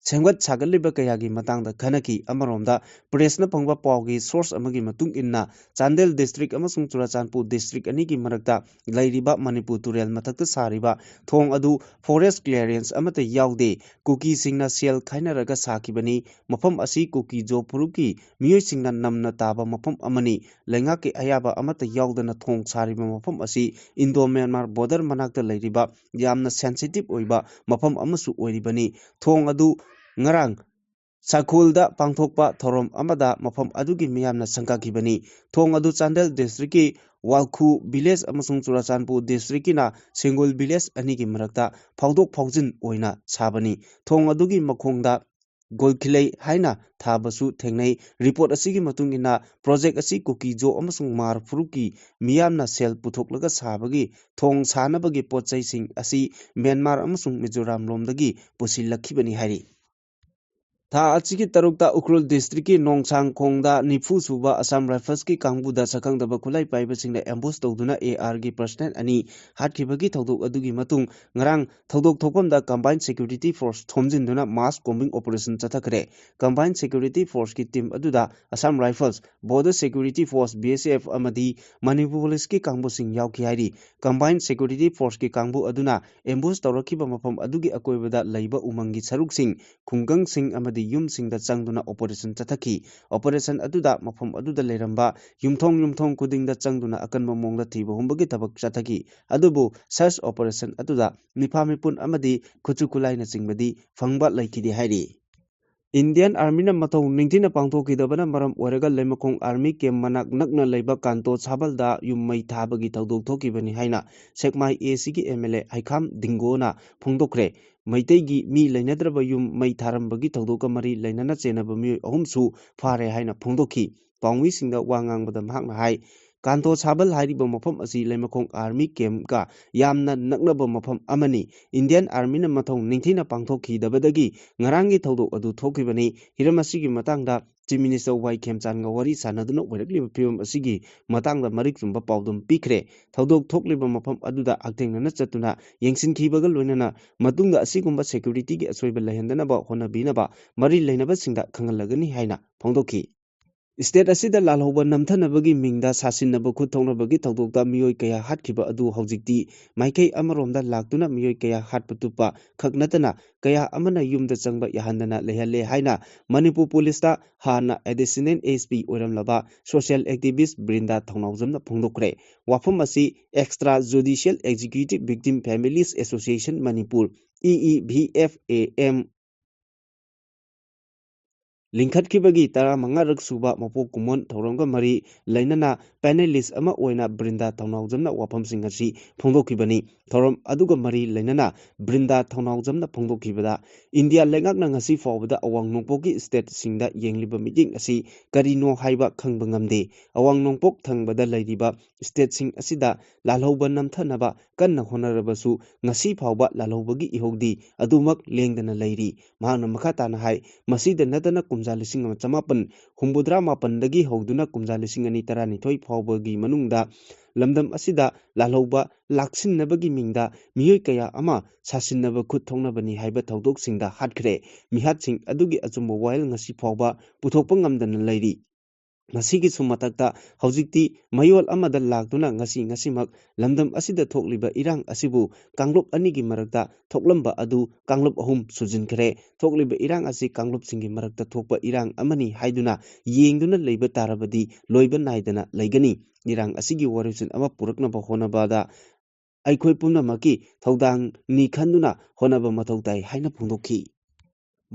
ꯁꯦꯝꯒꯠ ꯁꯥꯒꯠꯂꯤꯕ ꯀꯌꯥꯒꯤ ꯃꯇꯥꯡꯗ ꯈꯟꯅꯈꯤ꯫ ꯑꯃꯔꯣꯝꯗ ꯄ꯭ꯔꯦꯁꯅ ꯐꯪꯕ ꯄꯥꯎꯒꯤ ꯁꯣꯔꯁ ꯑꯃꯒꯤ ꯃꯇꯨꯡ ꯏꯟꯅ ꯆꯥꯟꯗꯦꯜ ꯗꯤꯁꯇ꯭ꯔꯤꯛ ꯑꯃꯁꯨꯡ ꯆꯨꯔꯥꯆꯥꯟꯄꯨꯔ ꯗꯤꯁꯇ꯭ꯔꯤꯛ ꯑꯅꯤꯒꯤ ꯃꯔꯛꯇ ꯂꯩꯔꯤꯕ ꯃꯅꯤꯄꯨꯔ ꯇꯨꯔꯦꯜ ꯃꯊꯛꯇ ꯁꯥꯔꯤꯕ ꯊꯣꯡ ꯑꯗꯨ ꯐꯣꯔꯦꯁ ꯀ꯭ꯂꯤꯌꯥꯔꯦꯟꯁ ꯑꯃꯠꯇ ꯌꯥꯎꯗꯦ꯫ ꯀꯨꯀꯤꯁꯤꯡꯅ ꯁꯦꯜ ꯈꯥꯏꯅꯔꯒ ꯁꯥꯈꯤꯕꯅꯤ꯫ ꯃꯐꯝ ꯑꯁꯤ ꯀꯨꯀꯤ ꯖꯣ ꯐꯨꯔꯨꯞꯀꯤ ꯃꯤꯑꯣꯏꯁꯤꯡꯅ ꯅꯝꯅ ꯇꯥꯕ ꯃꯐꯝ ꯑꯃꯅꯤ꯫ ꯂꯩꯉꯥꯛꯀꯤ ꯑꯌꯥꯕ ꯑꯃꯠꯇ ꯌꯥꯎꯗꯅ ꯊꯣꯡ ꯁꯥꯔꯤꯕ ꯃꯐꯝ ꯑꯁꯤ ꯏꯟꯗꯣ ꯃ꯭ꯌꯥꯟꯃꯥꯔ ꯕꯣꯔꯗꯔ ꯃꯅꯥꯛꯇ ꯂꯩꯔꯤꯕ ꯌꯥꯝꯅ ꯁꯦꯟꯁꯤꯇꯤꯚ ꯑꯣꯏꯕ ꯃꯐꯝ ꯑꯃꯁꯨ ꯑꯣꯏꯔꯤꯕꯅꯤ꯫ ꯊꯣꯡ ꯑꯗꯨ ꯉꯔꯥꯡ ꯁꯈꯨꯜꯗ ꯄꯥꯡꯊꯣꯛꯄ ꯊꯧꯔꯝ ꯑꯃꯗ ꯃꯐꯝ ꯑꯗꯨꯒꯤ ꯃꯤꯌꯥꯝꯅ ꯁꯪꯒꯥꯈꯤꯕꯅꯤ꯫ ꯊꯣꯡ ꯑꯗꯨ ꯆꯥꯟꯗꯦꯜ ꯗꯤꯁꯇ꯭ꯔꯤꯛꯀꯤ ꯋꯥꯜꯈꯨ ꯚꯤꯂꯦꯖ ꯑꯃꯁꯨꯡ ꯆꯨꯔꯥꯆꯥꯟꯄꯨꯔ ꯗꯤꯁꯇ꯭ꯔꯤꯛꯀꯤꯅ ꯁꯤꯡꯒꯨꯜ ꯚꯤꯂꯦꯖ ꯑꯅꯤꯒꯤ ꯃꯔꯛꯇ ꯐꯥꯎꯗꯣꯛ ꯐꯥꯎꯖꯤꯟ ꯑꯣꯏꯅ ꯁꯥꯕꯅꯤ꯫ ꯊꯣꯡ ꯑꯗꯨꯒꯤ ꯃꯈꯣꯡꯗ ꯒꯣꯜꯈꯤꯂꯩ ꯍꯥꯏꯅ ꯊꯥꯕꯁꯨ ꯊꯦꯡꯅꯩ꯫ ꯔꯤꯄꯣꯔꯠ ꯑꯁꯤꯒꯤ ꯃꯇꯨꯡ ꯏꯟꯅ, ꯄ꯭ꯔꯣꯖꯦꯛ ꯑꯁꯤ ꯀꯨꯀꯤ-ꯖꯣ ꯑꯃꯁꯨꯡ ꯃꯥꯔ ꯐꯨꯔꯨꯞꯀꯤ ꯃꯤꯌꯥꯝꯅ ꯁꯦꯜ ꯄꯨꯊꯣꯛꯂꯒ ꯁꯥꯕꯒꯤ ꯊꯣꯡ ꯁꯥꯅꯕꯒꯤ ꯄꯣꯠ ꯆꯩꯁꯤꯡ ꯑꯁꯤ ꯃ꯭ꯌꯥꯟꯃꯥꯔ ꯑꯃꯁꯨꯡ ꯃꯤꯖꯣꯔꯥꯝ ꯂꯣꯝꯗꯒꯤ ꯄꯨꯁꯤꯜꯂꯛꯈꯤꯕꯅꯤ ꯍꯥꯏꯔꯤ꯫ ꯊꯥ ꯑꯁꯤꯒꯤ ꯇꯔꯨꯛꯇ ꯎꯈ꯭ꯔꯨꯜ ꯗꯤꯁꯇ꯭ꯔꯤꯛꯀꯤ ꯅꯣꯡꯁꯥꯡꯈꯣꯡꯗ ꯅꯤꯐꯨ ꯁꯨꯕ ꯑꯁꯥꯝ ꯔꯥꯏꯐꯜꯁꯀꯤ ꯀꯥꯡꯕꯨꯗ ꯁꯛꯈꯪꯗꯕ ꯈꯨꯠꯂꯥꯏ ꯄꯥꯏꯕꯁꯤꯡꯅ ꯑꯦꯝꯕꯨꯁ ꯇꯧꯗꯨꯅ ꯑꯦ ꯑꯥꯔꯒꯤ ꯄꯔꯁꯅꯦꯜ ꯑꯅꯤ ꯍꯥꯠꯈꯤꯕꯒꯤ ꯊꯧꯗꯣꯛ ꯑꯗꯨꯒꯤ ꯃꯇꯨꯡ, ꯉꯔꯥꯡ ꯊꯧꯗꯣꯛ ꯊꯣꯛꯐꯝꯗ ꯀꯝꯕꯥꯏꯟ ꯁꯦꯀ꯭ꯌꯨꯔꯤꯇꯤ ꯐꯣꯔꯁ ꯊꯣꯝꯖꯤꯟꯗꯨꯅ ꯃꯥꯁ ꯀꯣꯝꯕꯤꯡ ꯑꯣꯄꯔꯦꯁꯟ ꯆꯠꯊꯈ꯭ꯔꯦ꯫ ꯀꯝꯕꯥꯏꯟ ꯁꯦꯀ꯭ꯌꯨꯔꯤꯇꯤ ꯐꯣꯔꯁꯀꯤ ꯇꯤꯝ ꯑꯗꯨꯗ Assam rifles, border security force, B S F, ꯑꯃꯗꯤ ꯃꯅꯤꯄꯨꯔ ꯄꯨꯂꯤꯁꯀꯤ ꯀꯥꯡꯕꯨꯁꯤꯡ ꯌꯥꯎꯈꯤ ꯍꯥꯏꯔꯤ꯫ ꯀꯝꯕꯥꯏꯟ ꯁꯦꯀ꯭ꯌꯨꯔꯤꯇꯤ ꯐꯣꯔꯁꯀꯤ ꯀꯥꯡꯕꯨ ꯑꯗꯨꯅ ꯑꯦꯝꯕꯨꯁ ꯇꯧꯔꯛꯈꯤꯕ ꯃꯐꯝ ꯑꯗꯨꯒꯤ ꯑꯀꯣꯏꯕꯗ ꯂꯩꯕ ꯎꯃꯪꯒꯤ ꯁꯔꯨꯛꯁꯤꯡ, ꯈꯨꯡꯒꯪꯁꯤꯡ ꯑꯃꯗꯤ ꯌꯨꯝꯁꯤꯡꯗ ꯆꯪꯗꯨꯅ ꯑꯣꯄꯔꯦꯁꯟ ꯆꯠꯊꯈꯤ꯫ ꯑꯣꯄꯔꯦꯁꯟ ꯑꯗꯨꯗ ꯃꯐꯝ ꯑꯗꯨꯗ ꯂꯩꯔꯝꯕ ꯌꯨꯝꯊꯣꯡ ꯌꯨꯝꯊꯣꯡ ꯈꯨꯗꯤꯡꯗ ꯆꯪꯗꯨꯅ ꯑꯀꯟꯕ ꯃꯑꯣꯡꯗ ꯊꯤꯕ ꯍꯨꯝꯕꯒꯤ ꯊꯕꯛ ꯆꯠꯊꯈꯤ꯫ ꯑꯗꯨꯕꯨ ꯁꯔꯆ ꯑꯣꯄꯔꯦꯁꯟ ꯑꯗꯨꯗ ꯃꯤꯐꯥ ꯃꯤꯄꯨꯟ ꯑꯃꯗꯤ ꯈꯨꯠꯁꯨ ꯈꯨꯠꯂꯥꯏꯅꯆꯤꯡꯕꯗꯤ ꯐꯪꯕ ꯂꯩꯈꯤꯗꯦ ꯍꯥꯏꯔꯤ꯫ ꯏꯟꯗꯤꯌꯟ ꯑꯥꯔꯃꯤꯅ ꯃꯊꯧ ꯅꯤꯡꯊꯤꯅ ꯄꯥꯡꯊꯣꯛꯈꯤꯗꯕꯅ ꯃꯔꯝ ꯑꯣꯏꯔꯒ ꯂꯩꯃꯈꯣꯡ ꯑꯥꯔꯃꯤ ꯀꯦꯝꯞ ꯃꯅꯥꯛ ꯅꯛꯅ ꯂꯩꯕ ꯀꯥꯟꯇꯣ ꯁꯥꯕꯜꯗ ꯌꯨꯝ ꯃꯩ ꯊꯥꯕꯒꯤ ꯊꯧꯗꯣꯛ ꯊꯣꯛꯈꯤꯕꯅꯤ ꯍꯥꯏꯅ ꯁꯦꯛꯃꯥꯏ ꯑꯦ ꯁꯤꯒꯤ ꯑꯦꯝ ꯑꯦꯜ ꯑꯦ ꯍꯩꯈꯥꯝ ꯗꯤꯡꯒꯣꯅ ꯐꯣꯡꯗꯣꯛꯈ꯭ꯔꯦ꯫ ꯃꯩꯇꯩꯒꯤ ꯃꯤ ꯂꯩꯅꯗ꯭ꯔꯕ ꯌꯨꯝ ꯃꯩ ꯊꯥꯔꯝꯕꯒꯤ ꯊꯧꯗꯣꯛꯀ ꯃꯔꯤ ꯂꯩꯅꯅ ꯆꯦꯟꯅꯕ ꯃꯤꯑꯣꯏ ꯑꯍꯨꯝꯁꯨ ꯐꯥꯔꯦ ꯍꯥꯏꯅ ꯐꯣꯡꯗꯣꯛꯈꯤ꯫ ꯄꯥꯎꯃꯤꯁꯤꯡꯗ ꯋꯥ ꯉꯥꯡꯕꯗ ꯃꯍꯥꯛꯅ ꯍꯥꯏ, ꯀꯥꯟꯇꯣ ꯁꯥꯕꯜ ꯍꯥꯏꯔꯤꯕ ꯃꯐꯝ ꯑꯁꯤ ꯂꯩꯃꯈꯣꯡ ꯑꯥꯔꯃꯤ ꯀꯦꯝꯞꯀ ꯌꯥꯝꯅ ꯅꯛꯅꯕ ꯃꯐꯝ ꯑꯃꯅꯤ꯫ ꯏꯟꯗꯤꯌꯟ ꯑꯥꯔꯃꯤꯅ ꯃꯊꯧ ꯅꯤꯡꯊꯤꯅ ꯄꯥꯡꯊꯣꯛꯈꯤꯗꯕꯗꯒꯤ ꯉꯔꯥꯡꯒꯤ ꯊꯧꯗꯣꯛ ꯑꯗꯨ ꯊꯣꯛꯈꯤꯕꯅꯤ꯫ ꯍꯤꯔꯝ ꯑꯁꯤꯒꯤ ꯃꯇꯥꯡꯗ ꯆꯤꯐ ꯃꯤꯅꯤꯁꯇꯔ ꯋꯥꯏ ꯈꯦꯝꯆꯥꯟꯒ ꯋꯥꯔꯤ ꯁꯥꯟꯅꯗꯨꯅ ꯑꯣꯏꯔꯛꯂꯤꯕ ꯐꯤꯕꯝ ꯑꯁꯤꯒꯤ ꯃꯇꯥꯡꯗ ꯃꯔꯤꯛ ꯆꯨꯝꯕ ꯄꯥꯎꯗꯝ ꯄꯤꯈ꯭ꯔꯦ꯫ ꯊꯧꯗꯣꯛ ꯊꯣꯛꯂꯤꯕ ꯃꯐꯝ ꯑꯗꯨꯗ ꯍꯛꯊꯦꯡꯅꯅ ꯆꯠꯇꯨꯅ ꯌꯦꯡꯁꯤꯟꯈꯤꯕꯒ ꯂꯣꯏꯅꯅ ꯃꯇꯨꯡꯗ ꯑꯁꯤꯒꯨꯝꯕ ꯁꯦꯀ꯭ꯌꯨꯔꯤꯇꯤꯒꯤ ꯑꯁꯣꯏꯕ ꯂꯩꯍꯟꯗꯅꯕ ꯍꯣꯠꯅꯕꯤꯅꯕ ꯃꯔꯤ ꯂꯩꯅꯕꯁꯤꯡꯗ ꯈꯪꯍꯜꯂꯒꯅꯤ ꯍꯥꯏꯅ ꯐꯣꯡꯗꯣꯛꯈꯤ꯫ ꯁ꯭ꯇꯦꯠ ꯑꯁꯤꯗ ꯂꯥꯜꯍꯧꯕ ꯅꯝꯊꯅꯕꯒꯤ ꯃꯤꯡꯗ ꯁꯥꯁꯤꯟꯅꯕ ꯈꯨꯠ ꯊꯣꯛꯅꯕꯒꯤ ꯊꯧꯗꯣꯛꯇ ꯃꯤꯑꯣꯏ ꯀꯌꯥ ꯍꯥꯠꯈꯤꯕ ꯑꯗꯨ ꯍꯧꯖꯤꯛꯇꯤ ꯃꯥꯏꯀꯩ ꯑꯃꯔꯣꯝꯗ ꯂꯥꯛꯇꯨꯅ ꯃꯤꯑꯣꯏ ꯀꯌꯥ ꯍꯥꯠꯄ ꯇꯨꯞꯄ ꯈꯛ ꯅꯠꯇꯅ ꯀꯌꯥ ꯑꯃꯅ ꯌꯨꯝꯗ ꯆꯪꯕ ꯌꯥꯍꯟꯗꯅ ꯂꯩꯍꯜꯂꯦ ꯍꯥꯏꯅ ꯃꯅꯤꯄꯨꯔ ꯄꯨꯂꯤꯁꯇ ꯍꯥꯟꯅ ꯑꯦꯗꯤꯁꯅꯦꯜ ꯑꯦꯁ ꯄꯤ ꯑꯣꯏꯔꯝꯂꯕ ꯁꯣꯁꯤꯌꯦꯜ ꯑꯦꯛꯇꯤꯚꯤꯁ꯭ꯠ ꯕ꯭ꯔꯤꯟꯗꯥ ꯊꯧꯅꯥꯎꯖꯝꯅ ꯐꯣꯡꯗꯣꯛꯈ꯭ꯔꯦ꯫ ꯋꯥꯐꯝ ꯑꯁꯤ Extra Judicial Executive Victim Families Association Manipur, E E V F A M, ꯂꯤꯡꯈꯠꯈꯤꯕꯒꯤ ꯇꯔꯥꯃꯉꯥꯔꯛ ꯁꯨꯕ ꯃꯄꯣꯛ ꯀꯨꯝꯑꯣꯟ ꯊꯧꯔꯝꯒ ꯃꯔꯤ ꯂꯩꯅꯅ panelist ꯑꯃ ꯑꯣꯏꯅ ꯕ꯭ꯔꯤꯟꯗꯥ ꯊꯧꯅꯥꯎꯖꯝꯅ ꯋꯥꯐꯝꯁꯤꯡ ꯑꯁꯤ ꯐꯣꯡꯗꯣꯛꯈꯤꯕꯅꯤ꯫ ꯊꯧꯔꯝ ꯑꯗꯨꯒ ꯃꯔꯤ ꯂꯩꯅꯅ ꯕ꯭ꯔꯤꯟꯗꯥ ꯊꯧꯅꯥꯎꯖꯝꯅ ꯐꯣꯡꯗꯣꯛꯈꯤꯕꯗ, ꯏꯟꯗꯤꯌꯥ ꯂꯩꯉꯥꯛꯅ ꯉꯁꯤ ꯐꯥꯎꯕꯗ ꯑꯋꯥꯡ ꯅꯣꯡꯄꯣꯛꯀꯤ stateꯁꯤꯡꯗ ꯌꯦꯡꯂꯤꯕ ꯃꯤꯠꯌꯦꯡ ꯑꯁꯤ ꯀꯔꯤꯅꯣ ꯍꯥꯏꯕ ꯈꯪꯕ ꯉꯝꯗꯦ꯫ ꯑꯋꯥꯡ ꯅꯣꯡꯄꯣꯛ ꯊꯪꯕꯗ ꯂꯩꯔꯤꯕ stateꯁꯤꯡ ꯑꯁꯤꯗ ꯂꯥꯜꯍꯧꯕ ꯅꯝꯊꯅꯕ ꯀꯟꯅ ꯍꯣꯠꯅꯔꯕꯁꯨ, ꯉꯁꯤ ꯐꯥꯎꯕ ꯂꯥꯜꯍꯧꯕꯒꯤ ꯏꯍꯧꯗꯤ ꯑꯗꯨꯃꯛ ꯂꯦꯡꯗꯅ ꯂꯩꯔꯤ꯫ ꯃꯍꯥꯛꯅ ꯃꯈꯥ ꯇꯥꯅ ꯍꯥꯏ, ꯃꯁꯤꯗ ꯅꯠꯇꯅ ꯀꯨꯝꯖꯥ ꯂꯤꯁꯤꯡ ꯑꯃ ꯆꯃꯥꯄꯟ ꯍꯨꯝꯐꯨꯇꯔꯥ ꯃꯥꯄꯟꯗꯒꯤ ꯍꯧꯗꯨꯅ ꯀꯨꯝꯖꯥ ꯂꯤꯁꯤꯡ ꯑꯅꯤ ꯇꯔꯥꯅꯤꯊꯣꯏ ꯐꯥꯎꯕꯒꯤ ꯃꯅꯨꯡꯗ ꯂꯝꯗꯝ ꯑꯁꯤꯗ ꯂꯥꯜꯍꯧꯕ ꯂꯥꯛꯁꯤꯟꯅꯕꯒꯤ ꯃꯤꯡꯗ ꯃꯤꯑꯣꯏ ꯀꯌꯥ ꯑꯃ ꯁꯥꯁꯤꯟꯅꯕ ꯈꯨꯠ ꯊꯣꯛꯅꯕꯅꯤ ꯍꯥꯏꯕ ꯊꯧꯗꯣꯛꯁꯤꯡꯗ ꯍꯥꯠꯈ꯭ꯔꯦ꯫ ꯃꯤꯍꯥꯠꯁꯤꯡ ꯑꯗꯨꯒꯤ ꯑꯆꯨꯝꯕ ꯋꯥꯌꯦꯜ ꯉꯁꯤ ꯐꯥꯎꯕ ꯄꯨꯊꯣꯛꯄ ꯉꯝꯗꯅ ꯂꯩꯔꯤ꯫ ꯃꯁꯤꯒꯤꯁꯨ ꯃꯊꯛꯇ, ꯍꯧꯖꯤꯛꯇꯤ ꯃꯌꯣꯜ ꯑꯃꯗ ꯂꯥꯛꯇꯨꯅ ꯉꯁꯤ ꯉꯁꯤꯃꯛ ꯂꯝꯗꯝ ꯑꯁꯤꯗ ꯊꯣꯛꯂꯤꯕ ꯏꯔꯥꯡ ꯑꯁꯤꯕꯨ ꯀꯥꯡꯂꯨꯞ ꯑꯅꯤꯒꯤ ꯃꯔꯛꯇ ꯊꯣꯛꯂꯝꯕ ꯑꯗꯨ ꯀꯥꯡꯂꯨꯞ ꯑꯍꯨꯝ ꯁꯨꯖꯤꯟꯈ꯭ꯔꯦ꯫ ꯊꯣꯛꯂꯤꯕ ꯏꯔꯥꯡ ꯑꯁꯤ ꯀꯥꯡꯂꯨꯞꯁꯤꯡꯒꯤ ꯃꯔꯛꯇ ꯊꯣꯛꯄ ꯏꯔꯥꯡ ꯑꯃꯅꯤ ꯍꯥꯏꯗꯨꯅ ꯌꯦꯡꯗꯨꯅ ꯂꯩꯕ ꯇꯥꯔꯕꯗꯤ, ꯂꯣꯏꯕ ꯅꯥꯏꯗꯅ ꯂꯩꯒꯅꯤ꯫ ꯏꯔꯥꯡ ꯑꯁꯤꯒꯤ ꯋꯥꯔꯣꯏꯁꯤꯟ ꯑꯃ ꯄꯨꯔꯛꯅꯕ ꯍꯣꯠꯅꯕꯗ ꯑꯩꯈꯣꯏ ꯄꯨꯝꯅꯃꯛꯀꯤ ꯊꯧꯗꯥꯡꯅꯤ ꯈꯟꯗꯨꯅ ꯍꯣꯠꯅꯕ ꯃꯊꯧ ꯇꯥꯏ ꯍꯥꯏꯅ ꯐꯣꯡꯗꯣꯛꯈꯤ꯫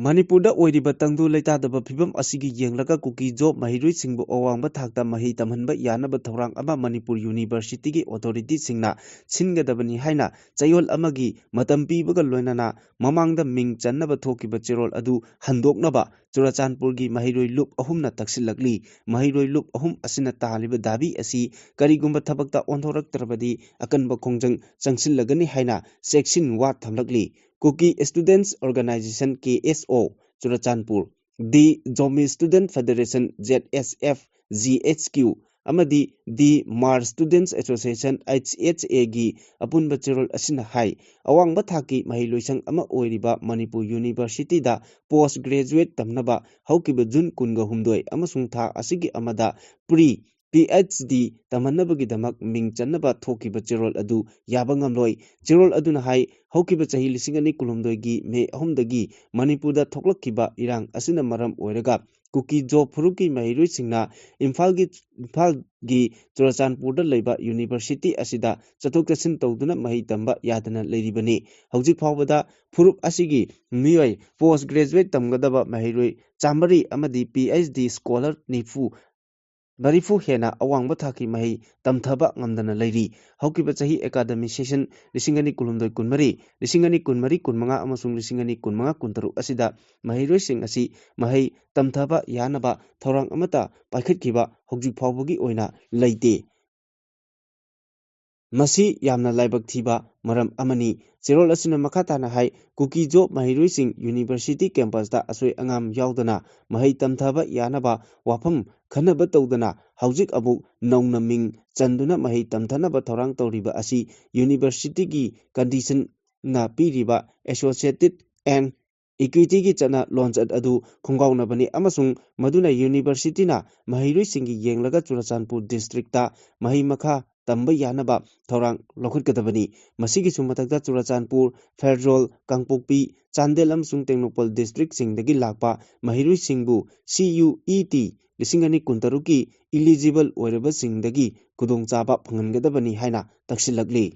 ꯃꯅꯤꯄꯨꯔꯗ ꯑꯣꯏꯔꯤꯕ ꯇꯪꯗꯨ ꯂꯩꯇꯥꯗꯕ ꯐꯤꯕꯝ ꯑꯁꯤꯒꯤ ꯌꯦꯡꯂꯒ ꯀꯨꯀꯤ ꯖꯣ ꯃꯍꯩꯔꯣꯏꯁꯤꯡꯕꯨ ꯑꯋꯥꯡꯕ ꯊꯥꯛꯇ ꯃꯍꯩ ꯇꯝꯍꯟꯕ ꯌꯥꯅꯕ ꯊꯧꯔꯥꯡ ꯑꯃ ꯃꯅꯤꯄꯨꯔ ꯌꯨꯅꯤꯚꯔꯁꯤꯇꯤꯒꯤ ꯑꯣꯊꯣꯔꯤꯇꯤꯁꯤꯡꯅ ꯁꯤꯟꯒꯗꯕꯅꯤ ꯍꯥꯏꯅ ꯆꯌꯣꯜ ꯑꯃꯒꯤ ꯃꯇꯝ ꯄꯤꯕꯒ ꯂꯣꯏꯅꯅ ꯃꯃꯥꯡꯗ ꯃꯤꯡ ꯆꯟꯅꯕ ꯊꯣꯛꯈꯤꯕ ꯆꯦꯔꯣꯜ ꯑꯗꯨ ꯍꯟꯗꯣꯛꯅꯕ ꯆꯨꯔꯆꯥꯟꯄꯨꯔꯒꯤ ꯃꯍꯩꯔꯣꯏ ꯂꯨꯞ ꯑꯍꯨꯝꯅ ꯇꯛꯁꯤꯜꯂꯛꯂꯤ꯫ ꯃꯍꯩꯔꯣꯏ ꯂꯨꯞ ꯑꯍꯨꯝ ꯑꯁꯤꯅ ꯇꯥꯜꯂꯤꯕ ꯗꯥꯕꯤ ꯑꯁꯤ ꯀꯔꯤꯒꯨꯝꯕ ꯊꯕꯛꯇ ꯑꯣꯟꯊꯣꯔꯛꯇ꯭ꯔꯕꯗꯤ ꯑꯀꯟꯕ ꯈꯣꯡꯖꯪ ꯆꯪꯁꯤꯜꯂꯒꯅꯤ ꯍꯥꯏꯅ ꯆꯦꯛꯁꯤꯟ ꯋꯥ ꯊꯝꯂꯛꯂꯤ꯫ Kuki Students Organisation, K S O, Churachandpur, The Zomi Student Federation, Z S F, G H Q, ꯑꯃꯗꯤ The Hmar Students Association, H S A, ꯒꯤ ꯑꯄꯨꯟꯕ ꯆꯦꯔꯣꯜ ꯑꯁꯤꯅ ꯍꯥꯏ, ꯑꯋꯥꯡꯕ ꯊꯥꯛꯀꯤ ꯃꯍꯩꯂꯣꯏꯁꯪ ꯑꯃ ꯑꯣꯏꯔꯤꯕ ꯃꯅꯤꯄꯨꯔ ꯌꯨꯅꯤꯚꯔꯁꯤꯇꯤꯗ post graduate ꯇꯝꯅꯕ ꯍꯧꯈꯤꯕ ꯖꯨꯟ ꯀꯨꯟꯒ ꯍꯨꯝꯗꯣꯏ ꯑꯃꯁꯨꯡ ꯊꯥ ꯑꯁꯤꯒꯤ ꯑꯃꯗ pre P H D ꯇꯝꯍꯟꯅꯕꯒꯤꯗꯃꯛ ꯃꯤꯡ ꯆꯟꯅꯕ ꯊꯣꯛꯈꯤꯕ ꯆꯦꯔꯣꯜ ꯑꯗꯨ ꯌꯥꯕ ꯉꯝꯂꯣꯏ꯫ ꯆꯦꯔꯣꯜ ꯑꯗꯨꯅ ꯍꯥꯏ, ꯍꯧꯈꯤꯕ ꯆꯍꯤ ꯂꯤꯁꯤꯡ ꯑꯅꯤ ꯀꯨꯟꯍꯨꯝꯗꯣꯏꯒꯤ ꯃꯦ ꯑꯍꯨꯝꯗꯒꯤ ꯃꯅꯤꯄꯨꯔꯗ ꯊꯣꯛꯂꯛꯈꯤꯕ ꯏꯔꯥꯡ ꯑꯁꯤꯅ ꯃꯔꯝ ꯑꯣꯏꯔꯒ ꯀꯨꯀꯤ ꯖꯣ ꯐꯨꯔꯨꯞꯀꯤ ꯃꯍꯩꯔꯣꯏꯁꯤꯡꯅ ꯏꯝꯐꯥꯜꯒꯤ, ꯏꯝꯐꯥꯜꯒꯤ ꯆꯨꯔꯆꯥꯟꯄꯨꯔꯗ ꯂꯩꯕ ꯌꯨꯅꯤꯚꯔꯁꯤꯇꯤ ꯑꯁꯤꯗ ꯆꯠꯊꯣꯛ ꯆꯠꯁꯤꯟ ꯇꯧꯗꯨꯅ ꯃꯍꯩ ꯇꯝꯕ ꯌꯥꯗꯅ ꯂꯩꯔꯤꯕꯅꯤ꯫ ꯍꯧꯖꯤꯛ ꯐꯥꯎꯕꯗ ꯐꯨꯔꯨꯞ ꯑꯁꯤꯒꯤ ꯃꯤꯑꯣꯏ post graduate ꯇꯝꯒꯗꯕ ꯃꯍꯩꯔꯣꯏ ꯆꯥꯃꯔꯤ ꯑꯃꯗꯤ P H D scholar ꯅꯤꯐꯨ ꯃꯔꯤꯐꯨ ꯍꯦꯟꯅ ꯑꯋꯥꯡꯕ ꯊꯥꯛꯀꯤ ꯃꯍꯩ ꯇꯝꯊꯕ ꯉꯝꯗꯅ ꯂꯩꯔꯤ꯫ ꯍꯧꯈꯤꯕ ꯆꯍꯤ academic session ꯂꯤꯁꯤꯡ ꯑꯅꯤ ꯀꯨꯟꯍꯨꯝꯗꯣꯏ ꯀꯨꯟꯃꯔꯤ, ꯂꯤꯁꯤꯡ ꯑꯅꯤ ꯀꯨꯟꯃꯔꯤ ꯀꯨꯟꯃꯉꯥ ꯑꯃꯁꯨꯡ ꯂꯤꯁꯤꯡ ꯑꯅꯤ ꯀꯨꯟꯃꯉꯥ ꯀꯨꯟꯇꯔꯨꯛ ꯑꯁꯤꯗ ꯃꯍꯩꯔꯣꯏꯁꯤꯡ ꯑꯁꯤ ꯃꯍꯩ ꯇꯝꯊꯕ ꯌꯥꯅꯕ ꯊꯧꯔꯥꯡ ꯑꯃꯠꯇ ꯄꯥꯏꯈꯠꯈꯤꯕ ꯍꯧꯖꯤꯛ ꯐꯥꯎꯕꯒꯤ ꯑꯣꯏꯅ ꯂꯩꯇꯦ꯫ ꯃꯁꯤ ꯌꯥꯝꯅ ꯂꯥꯏꯕꯛ ꯊꯤꯕ ꯃꯔꯝ ꯑꯃꯅꯤ꯫ ꯆꯦꯔꯣꯜ ꯑꯁꯤꯅ ꯃꯈꯥ ꯇꯥꯅ ꯍꯥꯏ, ꯀꯨꯀꯤꯖꯣ ꯃꯍꯩꯔꯣꯏꯁꯤꯡ university campus ꯇ ꯑꯁꯣꯏ ꯑꯉꯥꯝ ꯌꯥꯎꯗꯅ ꯃꯍꯩ ꯇꯝꯊꯕ ꯌꯥꯅꯕ ꯋꯥꯐꯝ ꯈꯟꯅꯕ ꯇꯧꯗꯅ ꯍꯧꯖꯤꯛ ꯑꯃꯨꯛ ꯅꯧꯅ ꯃꯤꯡ ꯆꯟꯗꯨꯅ ꯃꯍꯩ ꯇꯝꯊꯅꯕ ꯊꯧꯔꯥꯡ ꯇꯧꯔꯤꯕ ꯑꯁꯤ university ꯒꯤ condition ꯅ ꯄꯤꯔꯤꯕ associated and equity ꯒꯤ ꯆꯠꯅ ꯂꯣꯟꯆꯠ ꯑꯗꯨ ꯈꯣꯡꯒꯥꯎꯅꯕꯅꯤ ꯑꯃꯁꯨꯡ ꯃꯗꯨꯅ university ꯅ ꯃꯍꯩꯔꯣꯏꯁꯤꯡꯒꯤ ꯌꯦꯡꯂꯒ ꯆꯨꯔꯆꯥꯟꯄꯨꯔ district ꯇ ꯃꯍꯩ ꯃꯈꯥ ꯇꯝꯕ ꯌꯥꯅꯕ ꯊꯧꯔꯥꯡ ꯂꯧꯈꯠꯀꯗꯕꯅꯤ꯫ ꯃꯁꯤꯒꯤꯁꯨ ꯃꯊꯛꯇ ꯆꯨꯔꯆꯥꯟꯄꯨꯔ, ꯐꯦꯔꯖꯣꯜ, ꯀꯥꯡꯄꯣꯛꯄꯤ, ꯆꯥꯟꯗꯦꯜ ꯑꯃꯁꯨꯡ ꯇꯦꯡꯅꯧꯄꯜ district ꯁꯤꯡꯗꯒꯤ ꯂꯥꯛꯄ ꯃꯍꯩꯔꯣꯏꯁꯤꯡꯕꯨ C U E T ꯂꯤꯁꯤꯡ ꯑꯅꯤ ꯀꯨꯟꯇꯔꯨꯛꯀꯤ eligible ꯑꯣꯏꯔꯕꯁꯤꯡꯗꯒꯤ ꯈꯨꯗꯣꯡꯆꯥꯕ ꯐꯪꯍꯟꯒꯗꯕꯅꯤ ꯍꯥꯏꯅ ꯇꯛꯁꯤꯜꯂꯛꯂꯤ꯫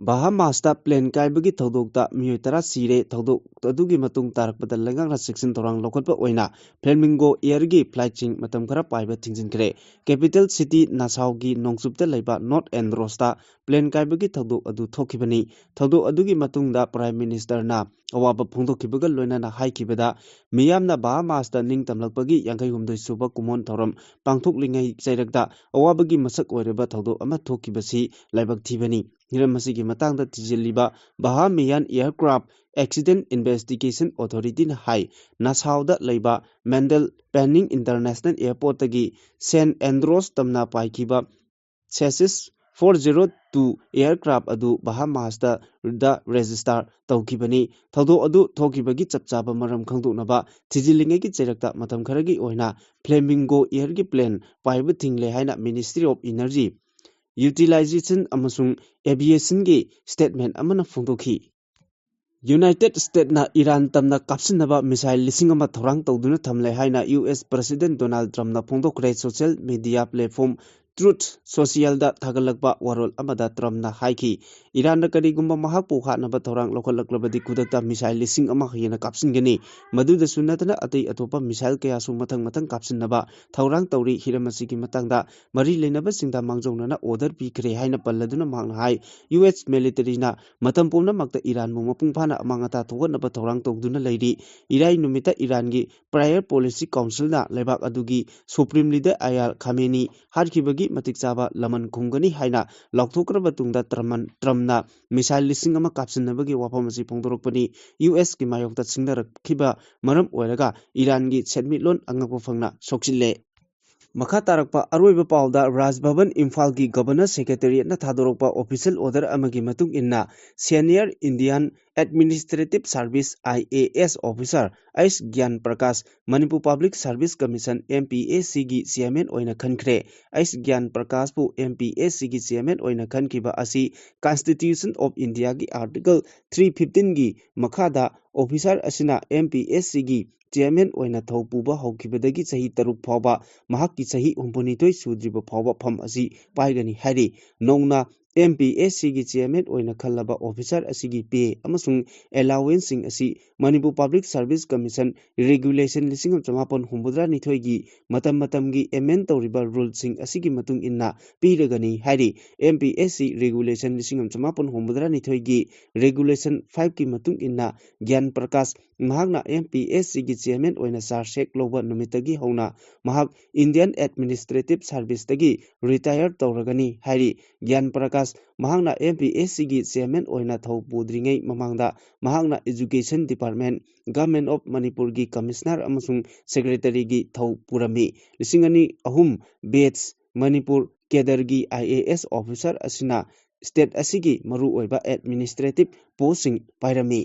ꯕꯍꯥꯃꯥꯁꯇ plane ꯀꯥꯏꯕꯒꯤ ꯊꯧꯗꯣꯛꯇ ꯃꯤꯑꯣꯏ ꯇꯔꯥ ꯁꯤꯔꯦ꯫ ꯊꯧꯗꯣꯛ ꯑꯗꯨꯒꯤ ꯃꯇꯨꯡ ꯇꯥꯔꯛꯄꯗ ꯂꯩꯉꯥꯛꯅ ꯆꯦꯛꯁꯤꯟ ꯊꯧꯔꯥꯡ ꯂꯧꯈꯠꯄ ꯑꯣꯏꯅ Flamingo Air ꯒꯤ flight ꯁꯤꯡ ꯃꯇꯝ ꯈꯔ ꯄꯥꯏꯕ ꯊꯤꯡꯖꯤꯟꯈ꯭ꯔꯦ꯫ Capital city Nassau ꯒꯤ ꯅꯣꯡꯆꯨꯞꯇ ꯂꯩꯕ North Andros ꯇ plane ꯀꯥꯏꯕꯒꯤ ꯊꯧꯗꯣꯛ ꯑꯗꯨ ꯊꯣꯛꯈꯤꯕꯅꯤ꯫ ꯊꯧꯗꯣꯛ ꯑꯗꯨꯒꯤ ꯃꯇꯨꯡꯗ Prime Minister ꯅ ꯑꯋꯥꯕ ꯐꯣꯡꯗꯣꯛꯈꯤꯕꯒ ꯂꯣꯏꯅꯅ ꯍꯥꯏꯈꯤꯕꯗ, ꯃꯤꯌꯥꯝꯅ ꯕꯍꯥꯃꯥꯁꯇ ꯅꯤꯡꯇꯝꯂꯛꯄꯒꯤ ꯌꯥꯡꯈꯩ ꯍꯨꯝꯗꯣꯏ ꯁꯨꯕ ꯀꯨꯝꯑꯣꯟ ꯊꯧꯔꯝ ꯄꯥꯡꯊꯣꯛꯂꯤꯉꯩ ꯆꯩꯔꯛꯇ ꯑꯋꯥꯕꯒꯤ ꯃꯁꯛ ꯑꯣꯏꯔꯕ ꯊꯧꯗꯣꯛ ꯑꯃ ꯊꯣꯛꯈꯤꯕꯁꯤ ꯂꯥꯏꯕꯛ ꯊꯤꯕꯅꯤ꯫ ꯍꯤꯔꯝ ꯑꯁꯤꯒꯤ ꯃꯇꯥꯡꯗ ꯊꯤꯖꯤꯜꯂꯤꯕ Bahamian Aircraft Accident Investigation Authority ꯅ ꯍꯥꯏ, ꯅꯁꯥꯎꯗ ꯂꯩꯕ Mendel Penning International Airport ꯇꯒꯤ San Andros ꯇꯝꯅ ꯄꯥꯏꯈꯤꯕ Cesis four zero two aircraft ꯑꯗꯨ Bahamas ꯇ register ꯇꯧꯈꯤꯕꯅꯤ꯫ ꯊꯧꯗꯣꯛ ꯑꯗꯨ ꯊꯣꯛꯈꯤꯕꯒꯤ ꯆꯞ ꯆꯥꯕ ꯃꯔꯝ ꯈꯪꯗꯣꯛꯅꯕ ꯊꯤꯖꯤꯜꯂꯤꯉꯩꯒꯤ ꯆꯩꯔꯛꯇ ꯃꯇꯝ ꯈꯔꯒꯤ ꯑꯣꯏꯅ Flamingo Air ꯒꯤ plane ꯄꯥꯏꯕ ꯊꯤꯡꯂꯦ ꯍꯥꯏꯅ Ministry of Energy, Utilization ꯑꯃꯁꯨꯡ Aviation ꯒꯤ statement ꯑꯃꯅ ꯐꯣꯡꯗꯣꯛꯈꯤ꯫ United States ꯅ ꯏꯔꯥꯟ ꯇꯝꯅ ꯀꯥꯞꯁꯤꯟꯅꯕ missile ꯂꯤꯁꯤꯡ ꯑꯃ ꯊꯧꯔꯥꯡ ꯇꯧꯗꯨꯅ ꯊꯝꯂꯦ ꯍꯥꯏꯅ U S President Donald Trump ꯅ ꯐꯣꯡꯗꯣꯛꯈ꯭ꯔꯦ꯫ Social media platform Truth Socialꯗ ꯊꯥꯒꯠꯂꯛꯄ ꯋꯥꯔꯣꯜ ꯑꯃꯗ ꯇ꯭ꯔꯝꯞꯅ ꯍꯥꯏꯈꯤ, ꯏꯔꯥꯟꯅ ꯀꯔꯤꯒꯨꯝꯕ ꯃꯍꯥꯛꯄꯨ ꯍꯥꯠꯅꯕ ꯊꯧꯔꯥꯡ ꯂꯧꯈꯠꯂꯛꯂꯕꯗꯤ ꯈꯨꯗꯛꯇ missile ꯂꯤꯁꯤꯡ ꯑꯃ ꯍꯦꯟꯅ ꯀꯥꯞꯁꯤꯟꯒꯅꯤ꯫ ꯃꯗꯨꯗꯁꯨ ꯅꯠꯇꯅ ꯑꯇꯩ ꯑꯇꯣꯞꯄ missile ꯀꯌꯥꯁꯨ ꯃꯊꯪ ꯃꯊꯪ ꯀꯥꯞꯁꯤꯟꯅꯕ ꯊꯧꯔꯥꯡ ꯇꯧꯔꯤ꯫ ꯍꯤꯔꯝ ꯑꯁꯤꯒꯤ ꯃꯇꯥꯡꯗ ꯃꯔꯤ ꯂꯩꯅꯕꯁꯤꯡꯗ ꯃꯥꯡꯖꯧꯅꯅ order ꯄꯤꯈ꯭ꯔꯦ ꯍꯥꯏꯅ ꯄꯜꯂꯗꯨꯅ ꯃꯍꯥꯛꯅ ꯍꯥꯏ, ꯌꯨ ꯑꯦꯁ militaryꯅ ꯃꯇꯝ ꯄꯨꯝꯅꯃꯛꯇ ꯏꯔꯥꯟꯕꯨ ꯃꯄꯨꯡ ꯐꯥꯅ ꯑꯃꯥꯡ ꯑꯇꯥ ꯊꯣꯛꯍꯟꯅꯕ ꯊꯧꯔꯥꯡ ꯇꯧꯗꯨꯅ ꯂꯩꯔꯤ꯫ ꯏꯔꯥꯏ ꯅꯨꯃꯤꯠꯇ ꯏꯔꯥꯟꯒꯤ Prayer Policy Councilꯅ ꯂꯩꯕꯥꯛ ꯑꯗꯨꯒꯤ Supreme Leader ꯑꯌꯥꯜ ꯈꯥꯃꯦꯅꯤ ꯍꯥꯠꯈꯤꯕꯒꯤ ꯃꯇꯤꯛ ꯆꯥꯕ ꯂꯃꯟ ꯈꯨꯝꯒꯅꯤ ꯍꯥꯏꯅ ꯂꯥꯎꯊꯣꯛꯈ꯭ꯔꯕ ꯇꯨꯡꯗ ꯇ꯭ꯔꯃꯟ-, ꯇ꯭ꯔꯝꯞꯅ missile ꯂꯤꯁꯤꯡ ꯑꯃ ꯀꯥꯞꯁꯤꯟꯅꯕꯒꯤ ꯋꯥꯐꯝ ꯑꯁꯤ ꯐꯣꯡꯗꯣꯔꯛꯄꯅꯤ꯫ ꯌꯨ ꯑꯦꯁꯀꯤ ꯃꯥꯌꯣꯛꯇ ꯁꯤꯡꯅꯔꯛꯈꯤꯕ ꯃꯔꯝ ꯑꯣꯏꯔꯒ ꯏꯔꯥꯟꯒꯤ ꯁꯦꯟꯃꯤꯠꯂꯣꯟ ꯑꯉꯛꯄ ꯐꯪꯅ ꯁꯣꯛꯆꯤꯜꯂꯦ꯫ ꯃꯈꯥ ꯇꯥꯔꯛꯄ ꯑꯔꯣꯏꯕ ꯄꯥꯎꯗ ꯔꯥꯖ ꯚꯕꯟ ꯏꯝꯐꯥꯜꯒꯤ Governor Secretariatꯅ ꯊꯥꯗꯣꯔꯛꯄ official order ꯑꯃꯒꯤ ꯃꯇꯨꯡ ꯏꯟꯅ Senior Indian Administrative Service, I A S officer ꯑꯩꯁ ꯒ꯭ꯌꯥꯟ Prakash Manipur Public Service Commission, M P S Cꯒꯤ chairman ꯑꯣꯏꯅ ꯈꯟꯈ꯭ꯔꯦ꯫ ꯑꯩꯁ ꯒ꯭ꯌꯥꯟ ꯄ꯭ꯔꯀꯥꯁꯄꯨ M P S Cꯒꯤ chairman ꯑꯣꯏꯅ ꯈꯟꯈꯤꯕ ꯑꯁꯤ Constitution of Indiaꯒꯤ Article three fifteenꯒꯤ ꯃꯈꯥꯗ officer ꯑꯁꯤꯅ M P S Cꯒꯤ chairman ꯑꯣꯏꯅ ꯊꯧ ꯄꯨꯕ ꯍꯧꯈꯤꯕꯗꯒꯤ ꯆꯍꯤ ꯇꯔꯨꯛ ꯐꯥꯎꯕ, ꯃꯍꯥꯛꯀꯤ ꯆꯍꯤ ꯍꯨꯝꯐꯨꯅꯤꯊꯣꯏ ꯁꯨꯗ꯭ꯔꯤꯕ ꯐꯥꯎꯕ ꯐꯝ ꯑꯁꯤ ꯄꯥꯏꯒꯅꯤ ꯍꯥꯏꯔꯤ꯫ ꯅꯧꯅ M P S Cꯒꯤ chairman ꯑꯣꯏꯅ ꯈꯜꯂꯕ officer ꯑꯁꯤꯒꯤ pay ꯑꯃꯁꯨꯡ allowanceꯁꯤꯡ ꯑꯁꯤ Manipur Public Service Commission Regulation ꯂꯤꯁꯤꯡ ꯑꯃ ꯆꯃꯥꯄꯟ ꯍꯨꯝꯐꯨꯇꯔꯥꯅꯤꯊꯣꯏꯒꯤ ꯃꯇꯝ ꯃꯇꯝꯒꯤ amend ꯇꯧꯔꯤꯕ ruleꯁꯤꯡ ꯑꯁꯤꯒꯤ ꯃꯇꯨꯡ ꯏꯟꯅ ꯄꯤꯔꯒꯅꯤ ꯍꯥꯏꯔꯤ꯫ M P S C Regulation ꯂꯤꯁꯤꯡ ꯑꯃ ꯆꯃꯥꯄꯟ ꯍꯨꯝꯐꯨꯇꯔꯥꯅꯤꯊꯣꯏꯒꯤ Regulation fiveꯀꯤ ꯃꯇꯨꯡ ꯏꯟꯅ ꯒ꯭ꯌꯥꯟ ꯄ꯭ꯔꯀꯥꯁ ꯃꯍꯥꯛꯅ M P S Cꯒꯤ chairman ꯑꯣꯏꯅ charge ꯍꯦꯛ ꯂꯧꯕ ꯅꯨꯃꯤꯠꯇꯒꯤ ꯍꯧꯅ ꯃꯍꯥꯛ Indian Administrative Serviceꯇꯒꯤ retire ꯇꯧꯔꯒꯅꯤ ꯍꯥꯏꯔꯤ꯫ ꯒ꯭ꯌꯥꯟ ꯄ꯭ꯔꯀꯥꯁ ꯃꯍꯥꯛꯅ M P S Cꯒꯤ chairman ꯑꯣꯏꯅ ꯊꯧ ꯄꯨꯗ꯭ꯔꯤꯉꯩ ꯃꯃꯥꯡꯗ ꯃꯍꯥꯛꯅ Education Department, Government of Manipurꯒꯤ Commissioner ꯑꯃꯁꯨꯡ Secretaryꯒꯤ ꯊꯧ ꯄꯨꯔꯝꯃꯤ꯫ ꯂꯤꯁꯤꯡ ꯑꯅꯤ ꯑꯍꯨꯝ batch Manipur cadreꯒꯤ I A S officer ꯑꯁꯤꯅ state ꯑꯁꯤꯒꯤ ꯃꯔꯨꯑꯣꯏꯕ administrative postꯁꯤꯡ ꯄꯥꯏꯔꯝꯃꯤ꯫